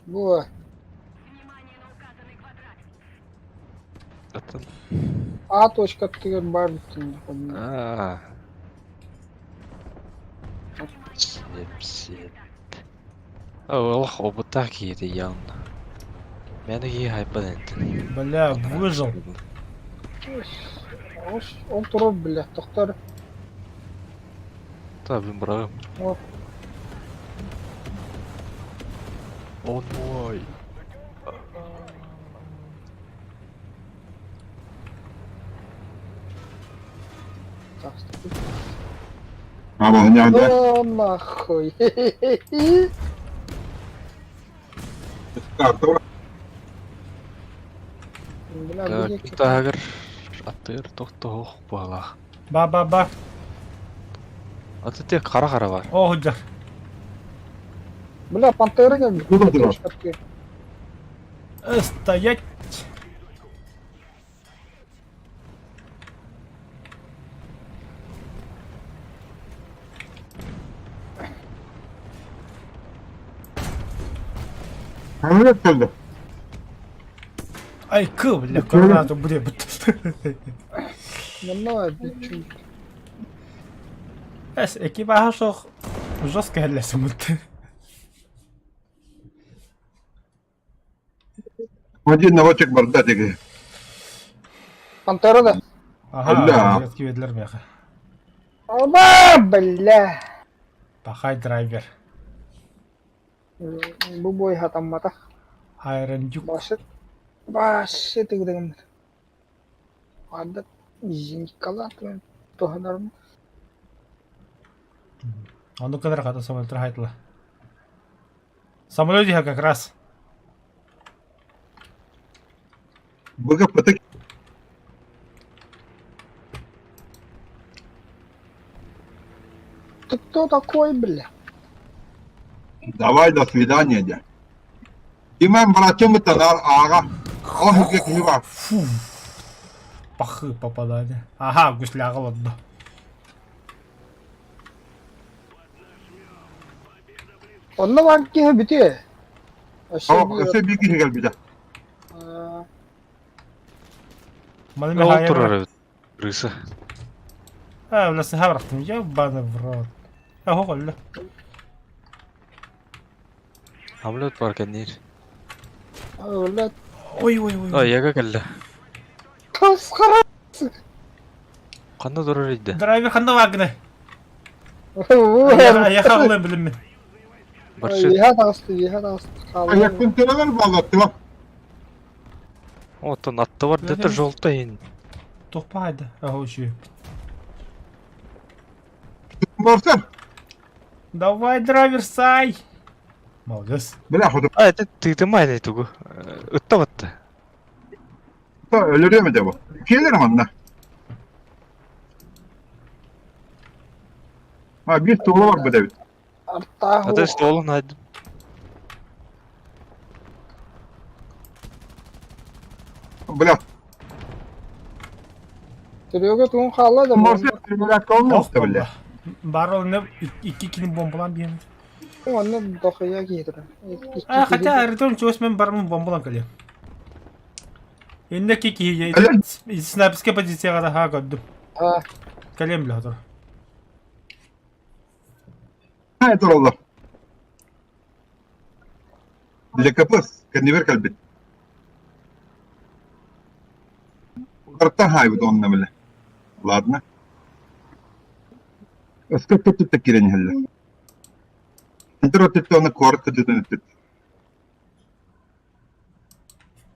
Бу Атын. А точка аттыгар баар бүттүн. Аа. Сеп, сеп. Олох опыттаах киһи явно. Мээнэ киһи хайбат энтин. Бля, выжил. Ол турар, блядь, тохтор. Та, блин, быраҕым. О. Он мой. Абаһыняда. О, нахуй. Карта бар. Бля, бу Таһыгар аттыыр тохтоһуох буолаах. Ба-ба-ба. Аты тек хара-хара бар. О, худжар. Бля, пантера не Куда ты вас? Стоять. Самолет кэллэ. Ай, кы, бля, гранату, бля, Манна бичу. Эс, экипажа шох жестко хеллесимут. Один наводчик барда диги. Пантера да. Ага, кибедлер меха. Оба, бля. Пахай драйвер. Бу бой хатаммата. Iron Duke. Башы. Башы тыгдыгын. Анда зинкала туһанарым. Ону кынар хата самолеттар хайтла. Самолет иһэ как раз. Быга пытык Ты кто такой, бля? Давай до свидания дьэ. Кимэн братым танар аага. Ол иһиргэ киһи баар. Фу. Пахы попадание. Ага, гусляга олордо. Онно бар киһи бүтүө. Өссө О, биир өссө биир киһи кэлбитэ. Аа, Маны Ол мехая турар эбит. Крыса. А, бля, сыһа бырахтым. Ебаный в рот. А, хоҕолло. Самолет бар кэнниир. Өлө Ой, ой, ой. Ой, яга кэллэ. тасқара. Ханна турар идэ? Драйвер ханна вагны. Аяха ылын билиммин. Баршит. Иһэ таҕысты, иһэ таҕысты. Хаалла. Айаккын тирэнэр буоллаттыма. Оттон атты бар дето желтый ин. Тухпаайды. Ага, үші. Барсар. Давай, драйвер, сай. Молодец. Бля, хоту. А, это ты ты майный тугу. Ытта батта. Өлөрүөм этэ бу. Киэлэр манна. А, биир туола барбыт эбит. Артаах Ата столун найдым. Бля, Серега тугун хаалла да Морсер, бля, Ох, колмуста, бля. Бар ол икки кини бомбалан биэн. Онно дохуя киһи А, хотя Аритон чего мен бармын бомбалан кэлиэ. Иннеки киһи снайперская позицияға да ха көрдүм. А, Кэлиэм бля отор. Ha, тураллар. ЛКП, кэннибэр кэлбит. Утарыттан хаайбыт онно бile. Ладно. Өскө төттүттэ киирэн иһэллэр. Центр өттүттэ уонна куорат кытыытын өттүт.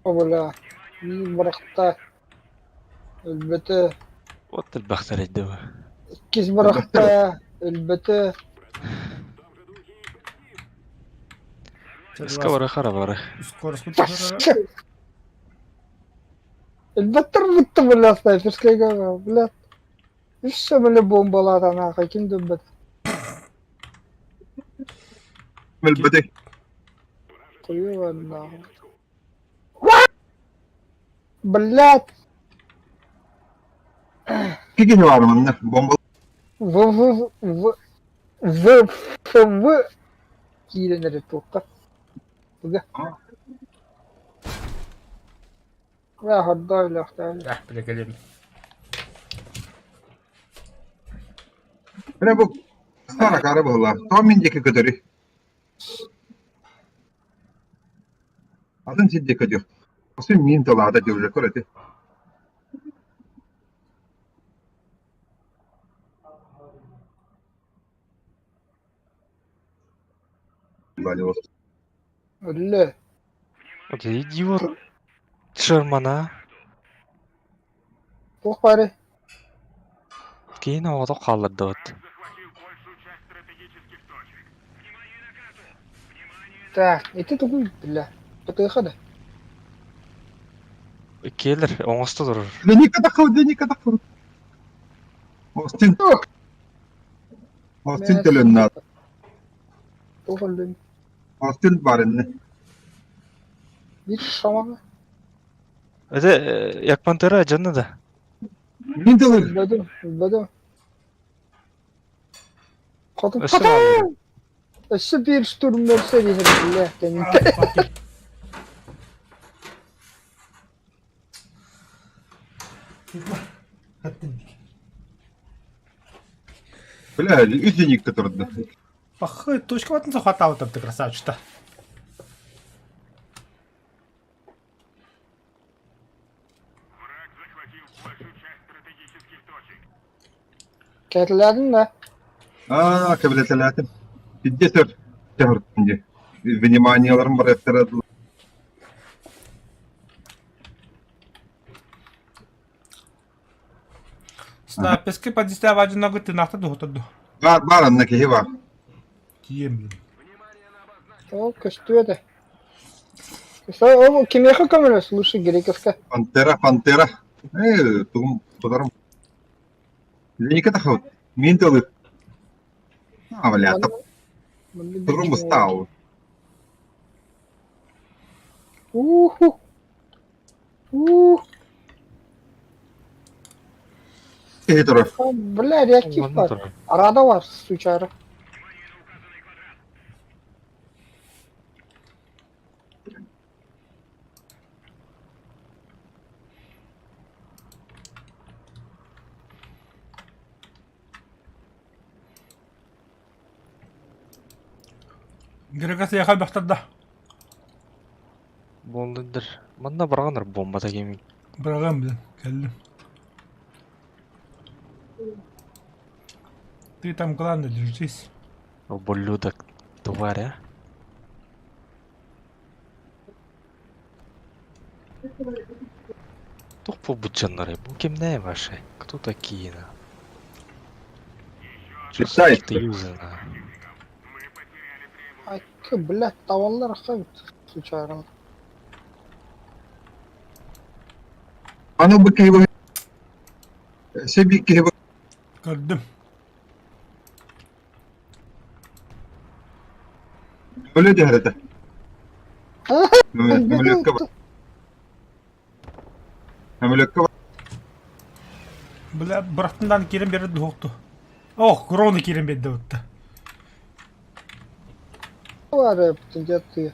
бля. Биир бырахта өлбөтө, Вот элбэхтэр идэ бу. иккис бырахта өлбөтө. Өскө бары хара бары. Скорость Өлбөттөр бүтті, бля, снайперскайга, бля. Үс бля бомбалаатан аха ким да өлбөт. Өлбөтүй. Хуево нахуй. Блядь! Икки киһи баар манна. Бомба. В В В В Ф В киирэн эрэр туохха Туга Бля, хордоо өлөөхтөөн. Да, бile кэлим. Бля бу стара кара быһылаах. Тоҕо мин диэки көтөрүй? Атын сир диэки көтүөх. Сын миин тылаата дии уже көр ити. Өллө. Вот идиот Шермана. Туох баарый? Киин оҕото хааллардыбыт. Так, ити тугуй бля? Птх да? Келер, оҥосто турар. Деника таххыбыт, Деника таххыбыт. Остин. Остин төлөннө. Туох өллүн? Остин бар инне. Биир шамаҕа. Это як пантера дьонно да. Мин тылыр. Өлбөтүм, өлбөтүм. Хотун Өссө бааллар. Өссө биир штурмерсер иһэр бля кэннитэ. Бля, үс деньгикка турда. Пахы, точка ватын захватал там ты красавчик-то. Кэтилээтин да? Аа, кэбилэтэлээтим. Сирдэ сөр, сөһөртүн дии. Вниманиеларын барыахтара дуу. Снайперский подистя вадиногы тынаахта дуһутарду. Баар, баар анна киһи баар. Тиийэн блин. Ол көстүө да. Ол кимиэхэ көмөлөс лучше Грековка. Пантера, пантера. Э, тугум тутарым. Леника тахабыт. Мин тылы. А, бля, турум устал. Уху. Ух. Киһи турар. Бля, реактив бар. Арада бар, сучары. Грека сыйаха бахтарда. Буоллундар. Манна бараҕанар буомбата кимий? Быраҕыам блин, кэллим. Ты там главное держись. Ублюдок, тварь, а? Туох буолбут дьоннорой? Бу кимнээ ваши? Кто такие на? Что за Китайцы. какие-то юзы на? Айка, блядь, tavallar ахай сучары. Аны бу киһи Себи киһи Көрдүм. Өлө дэһэр этэ. Көмөлөккө бар. Көмөлөккө бар. Бля, бырахтындан киирэн биэрэ дуһукту. Ох, Гроны киирэн биэрдэ бутта. Бар бүтүн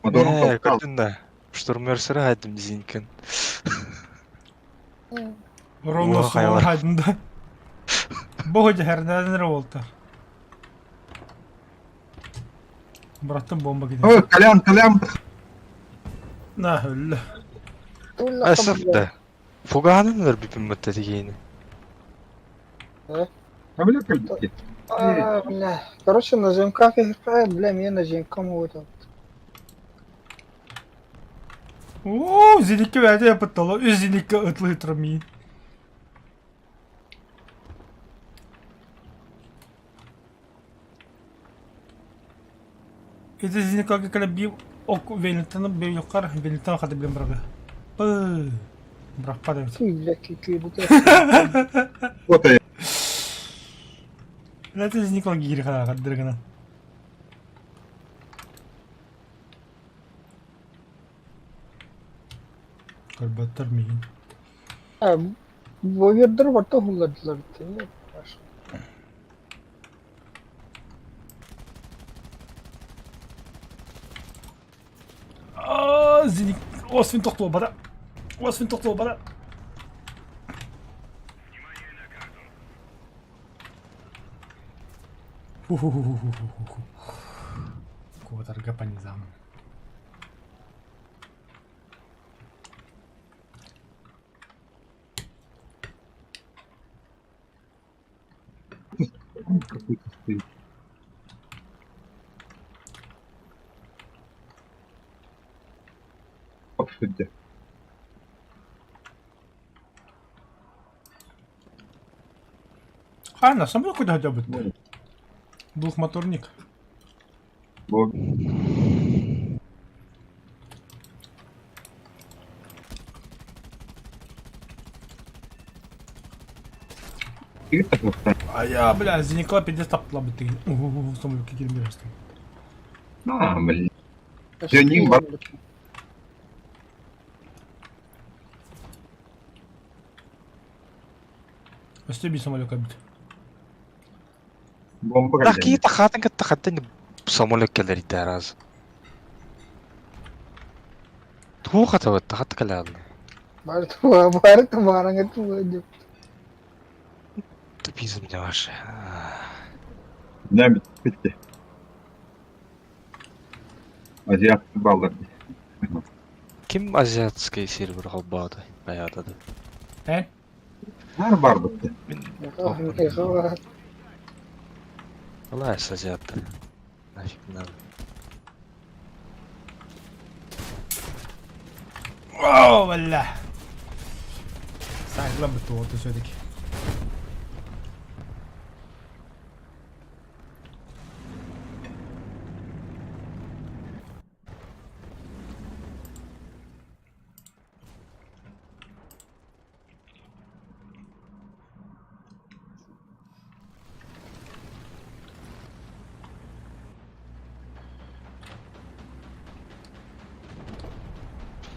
Моторун Ээ, тоқтал. көрдүн да. Штурмерсері айдым зинкин. Ровно Уа, суон хайалар. хайдында. Бу дьэһэрнээнэр уолтар. Бырахтын бомба киирэн. Ой, Колян, Колян. На, өллө. Асып да. Фугаанын өлбүпүн бытта тигиини. Көмөлөк кэлбит. А, бля. Короче, на ЖМК, бля, мне на ЖМК могут. Оо, зеникке бэйэтэ япыттала. Үс зеникке ытлыы турар миин. Ити зениккэ кэлэ биир ок Веллингтоны биир Веллингтон хата билэн бырага. Пы. Бырахпат эбит. Бля, күүбүтэ. Вот я. Это зеникка киири хаҕардыр гынан. Көрбөттөр миигин. Бовердары барыта уһуллардылар Аа, Зеник, Освин тохтуолбата. Освин тохтуолбата. Ху-ху-ху-ху-ху-ху. Куотарга по низам. Какой-то стоит. Обсудьте. Хайна, сам какой хотя бы. Двухмоторник. Бу А я, бля, Зеникла пиздец таптыла бит. Ого, самолет кирмир. А, блин. Дьэ, бар. Өстө би самолет бит. Бомба Так кэллэ. киһи хатын кытта хаттан самолет кэлэр раз. Туох хатабат хат кэлээл. Бары тумараҥа туга Тупизм не ваше. Не битти. Азиат баллар. Ким азиатский сервер холбаады аятады. Э? Нар бар битти. Алай азиатты. Нафиг надо. О, бля. Сайгла бит вот все-таки.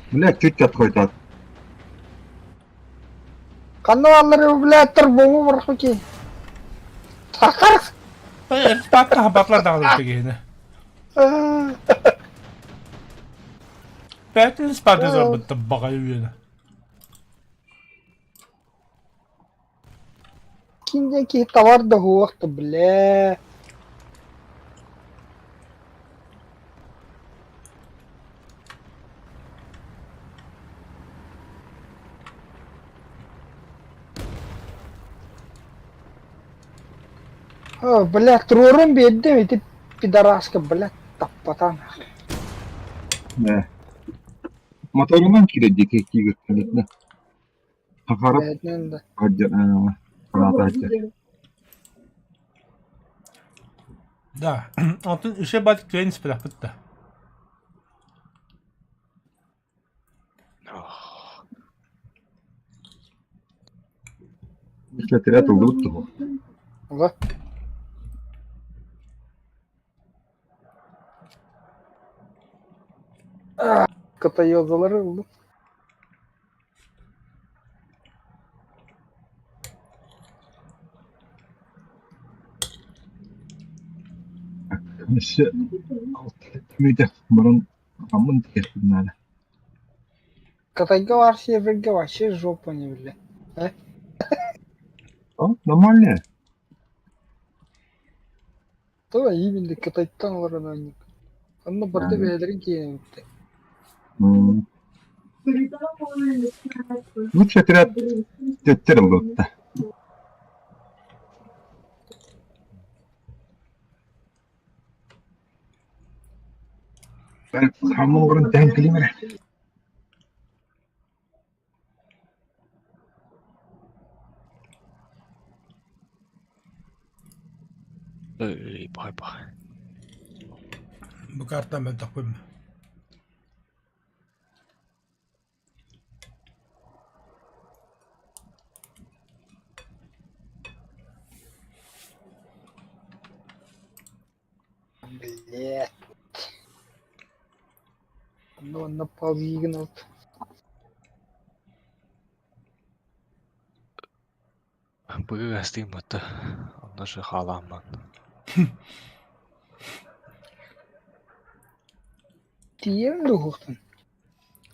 Бля, чуть отходит. Ханна аллары блядь, бомбу барахуки. Такар. Папка батлар дагы дегени. Бәтин спады зарбытты багай үйені. Кинден ки товар да хуакты, бля. О, бля, турурун биэрдим ити пидораска, бля, таппатан. Не. Моторунан кире дике кигер. Хахарап Бээтинэн да. хаджа. Да. Антон үше батык твен спирах бітті. Отряд улутtu. Ла. Катайозалары ыллым. Өссө мүтэ баран аммын тиэхпин Катайга бар серверге вообще жопа не бля. О, нормально. То именно Кытайттан олорон оонньуур. Онно барыта бэйэлэрин киэнэбиттэр. Лучше отряд төттөр ыллыбытта. Хаммын баран тэһэн кэлимэрэ. Эй, бай-бай. Бу картан мен тақпаймын. Блядь. Онно онно полигнут. Быгы гастыым батта. Онно же хаалаамман. Тиийэн да уһуктан.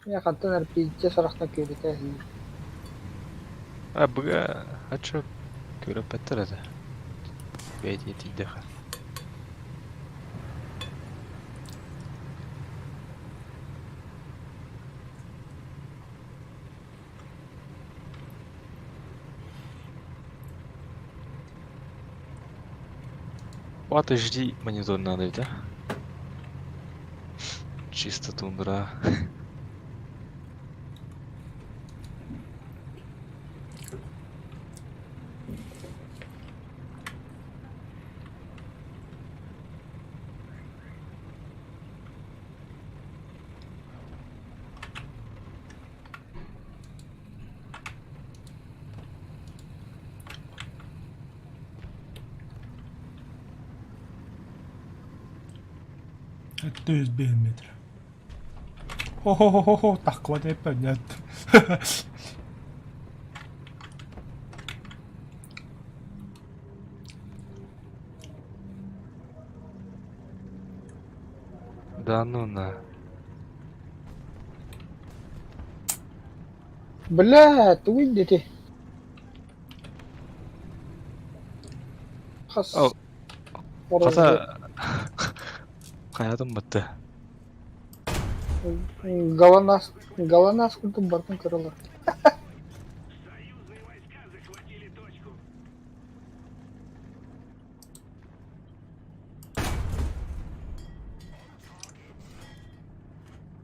Мин хантан эрэ пиздец арахтан күөрэтэ иһиллэр. А быга а чё күөрэппэттэр этэ. Бэйэтиэ тиийдэхэ. Подожди, монитор надо, да? Чисто тундра. Это 105 метр. Хо-хо-хо-хо, так вот и понятно. Да ну на. Бля, тугуй диэти. Хас О, хата хайатын батты. Галанас, Галанас курдук бартын көрөлөр.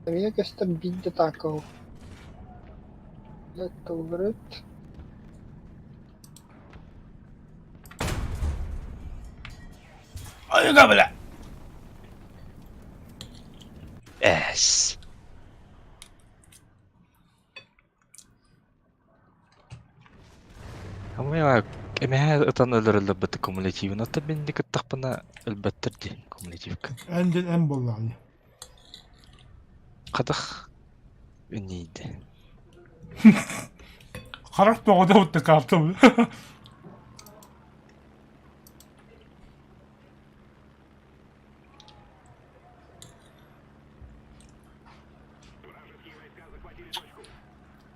Эмиэ көстөр биирдэ таакал. Тылларыт. Айга бля! Эс. Амыйа эмэһэ ытан өлөрөллөр быты кумулятивын. Ата бинди кыттахпына өлбөттөр дии кумулятивка. Энден эн буоллаҕа. Хатах үннийди. Харах тоҕо да картым.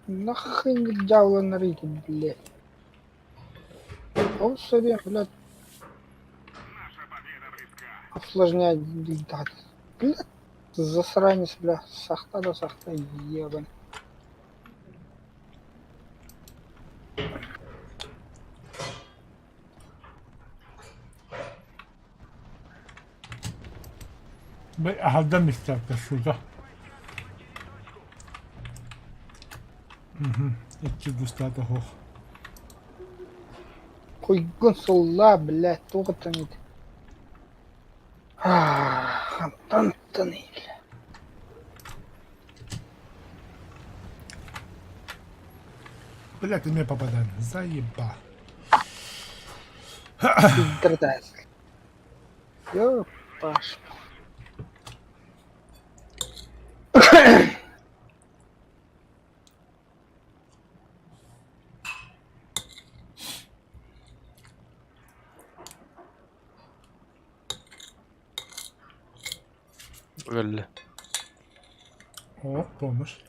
Нахрен дьааланар блядь. Ол сөрүө, блядь, усложняет диктат. Блядь, засранец, бля, сахта да сахта, ебан. Аһардан мистээттэр сыыга. Икки густаата суох. Хуйгун сылла, блядь, туох итин Хантан бля. Бля, ты мне попадай. Заеба. Пидорас. Ёпаш. Өллө. О, помощь.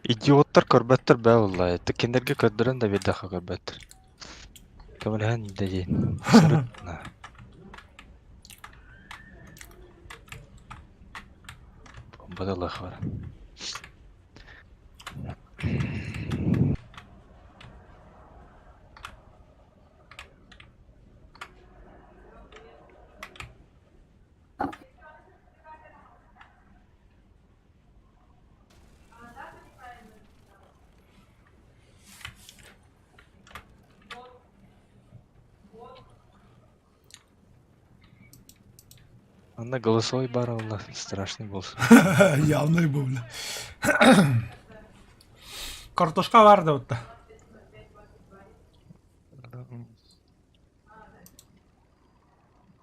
Идиоттар көрбөттөр бээ буолла. Кинилэргэ көрдөрөн да биэрдэххэ көрбөттөр. Көмөлөһөн да диэн. Сырытна. Бомбадалах бар. Анна голосовой бар олла страшный болсун. Явный был, бля. Картошка бар да вот.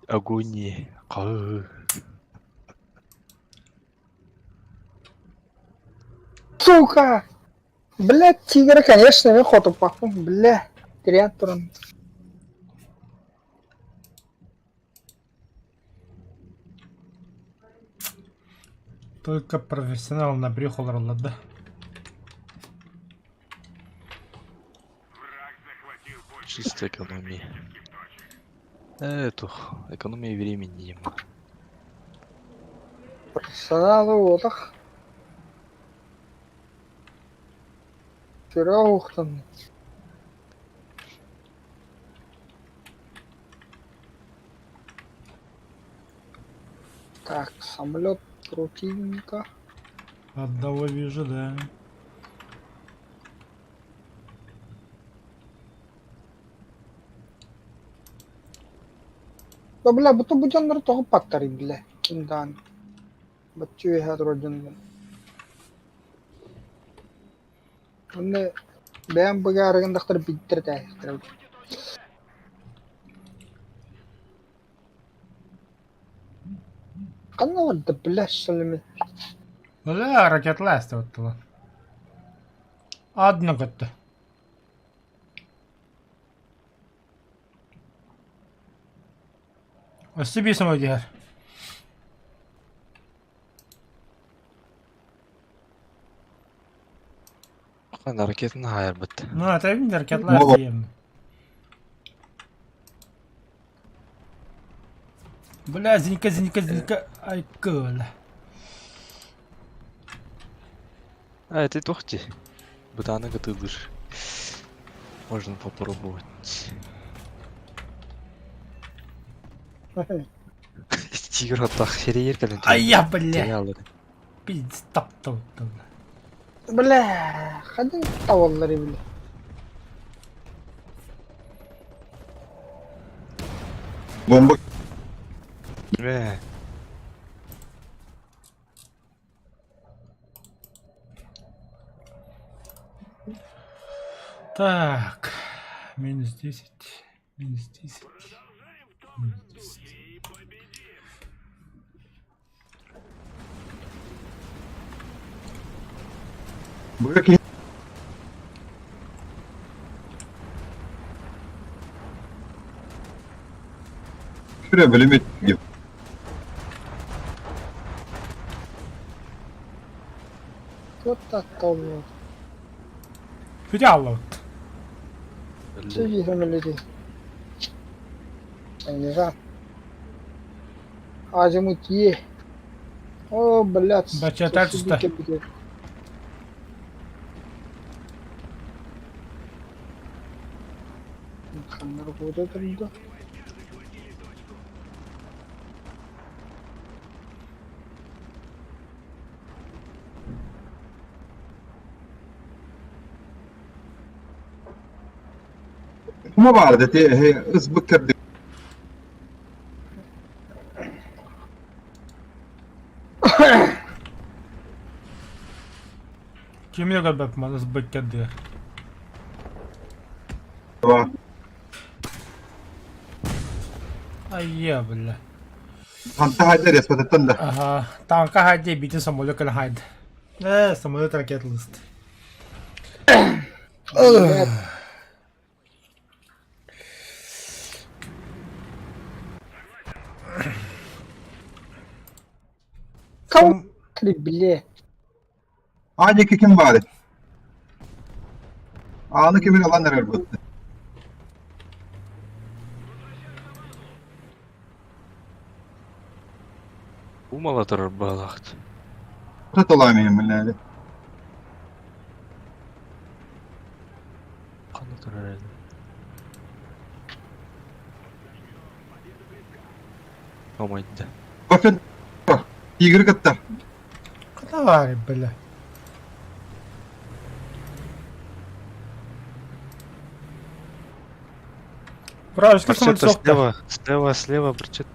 Агония. Кыы. Сука! Блядь, тигры, конечно, мен хотуппаппын, бля. Тириэн туран. Только профессионал на брюхо олороллор да. Чисто экономия. Этух, экономия времени ема. Профессионалы уотах. Сүрэ уохтан. Так, самолет противника. Одного вижу, да. Да бля, бу бу дьоннору тоҕо паттарый бля, ким даҕаны. Бачча үөһэ турар дьоннор. Онно бэйэм быгаарыгындахтар биттэр этээхтэр. Ханна барда бля шалами. Бля, ракетласта оттула. Одно көттө. Өссө биир самолет иһэр. Ханна ракетаны хаайарбыт. Ну, это видно, ракетласта диэн. Бля, зенька, зенька, зенька, ай, бля. А, это туох дии. Бытааны кытыылыыр. Можно попробовать. Тигр оттах сирэйэр кэлэн Ай, я, бля. Тэйэ аллар. Пиздец, таптал. Бля, хадин таваллары бля. Бомба Бля. Так, минус 10, минус 10, минус 10. Быга киһи Сүрэ бөлүмүт дип. Туох да Бүтэ хааллыбыт. Сүүһүмэлэри. Эйиэхэ. Азимут Е. О, блядь. Бачатар түстэ. Ханна работает рыба? ما بعرف هي اصبر كرد Кимне көрбөппүн манас быккадыар. Айя, бля. Ханта хайдар яспататтан да. Ага, танка хайде битин самолет кэлэн хайда. Э, самолет ракеталыст. Блядь. Кого бля? Аадьаки ким баар? Ааны кимин ылан эрэр бытты. Умала турар баалаахт. Таталаамиһин билээри. Ханна турар эдим. Омайда. Бафен тигр кытта. Давай, бля. Вражеский самолет Барчета суох слева, слева, слева, барчет.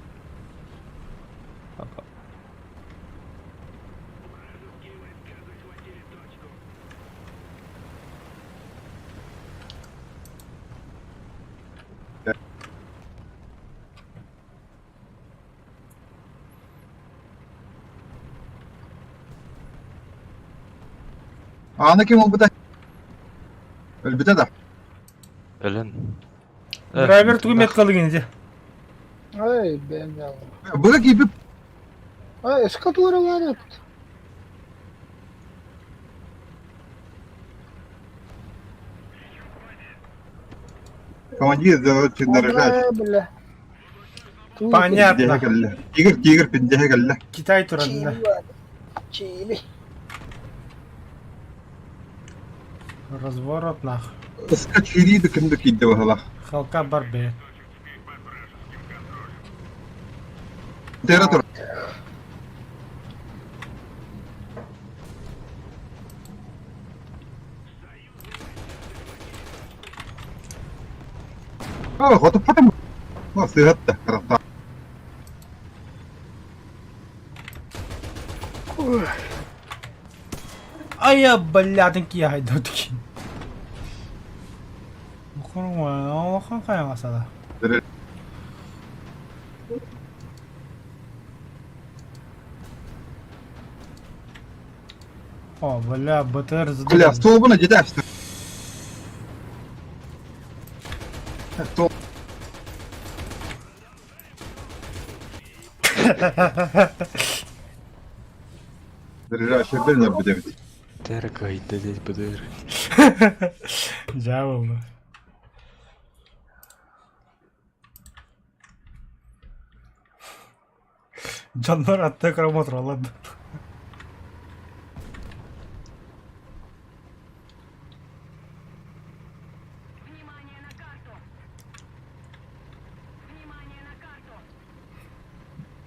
Ааны ким ылбыта? Өлбүтэ да? Өлөн. Драйвер тугу меткалыгын ити? Ай, бэйэм дьаалым. Быга киирбит. Ай, эска туора баар эбит. Командир дорожать. Ай, бля. Понятно. Тигр, тигр, пиндеһэ кэллэ. Китай туран да. Чиби. Разворот нах. Ыска чирииди ким да киирдэ баһылаах. Халка бар бе. Тера тур. О, хотуппатым. О, сыһатта, харахта. Ая, блядин киһи Улахан хайаҥасада. О, бля, БТР Бля, столбуна дедә Стол. Заряжающий бензин будет. Теркай, здесь БТР. Дьявол. Дьоннор атта кромотроллар.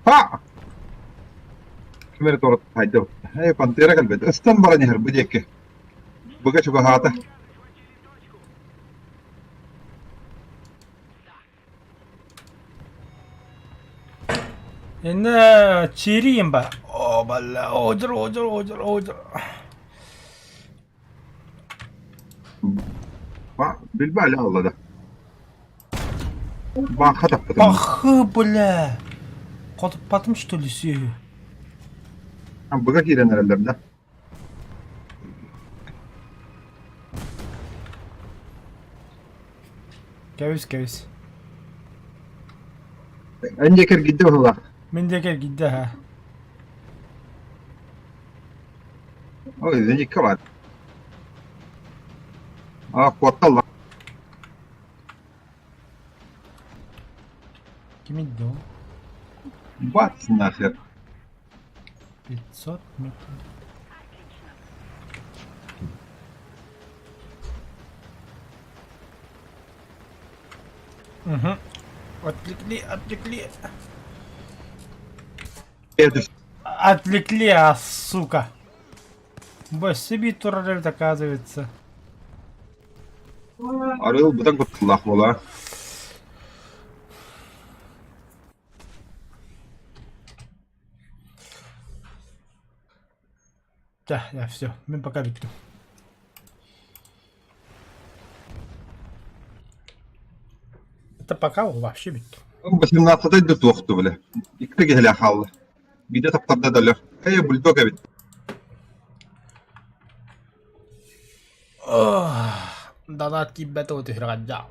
Па! Ким эрэ туора хайдах? Ээ, пантера кэлбит. Ыстан баран иһэр бу диэки. Быга чугаһаата. Иннэ чириим ба. О, бля, одер, одер, одер, одер. Ба, билбэ алла да. Баха таппытым. Пахы, бля. Хотуппатым что ли сүөһү? Быга киирэн эрэллэр да. Кэбис, кэбис. Эн диэки эргийдэ быһыылаах. Мин диэки эргийдэ ха. Ой, зенитка баар. А, куотталла. Ким идде ол? Бац нахер. 500 метров. Угу. Отвлекли, отвлекли. Отвлекли, а, сука. Бо себе турарев оказывается. Арыыл быдан кутталлаах буолаа. Да, я все, мен пока бүттүм. Это пока вообще бүттүм. 18 да туохту бile. Икки киһилээх хаалла. Биирдэ таптарда да өлөр. Эй, бульдог эбит. Донат киирбэт түһүрҕэ.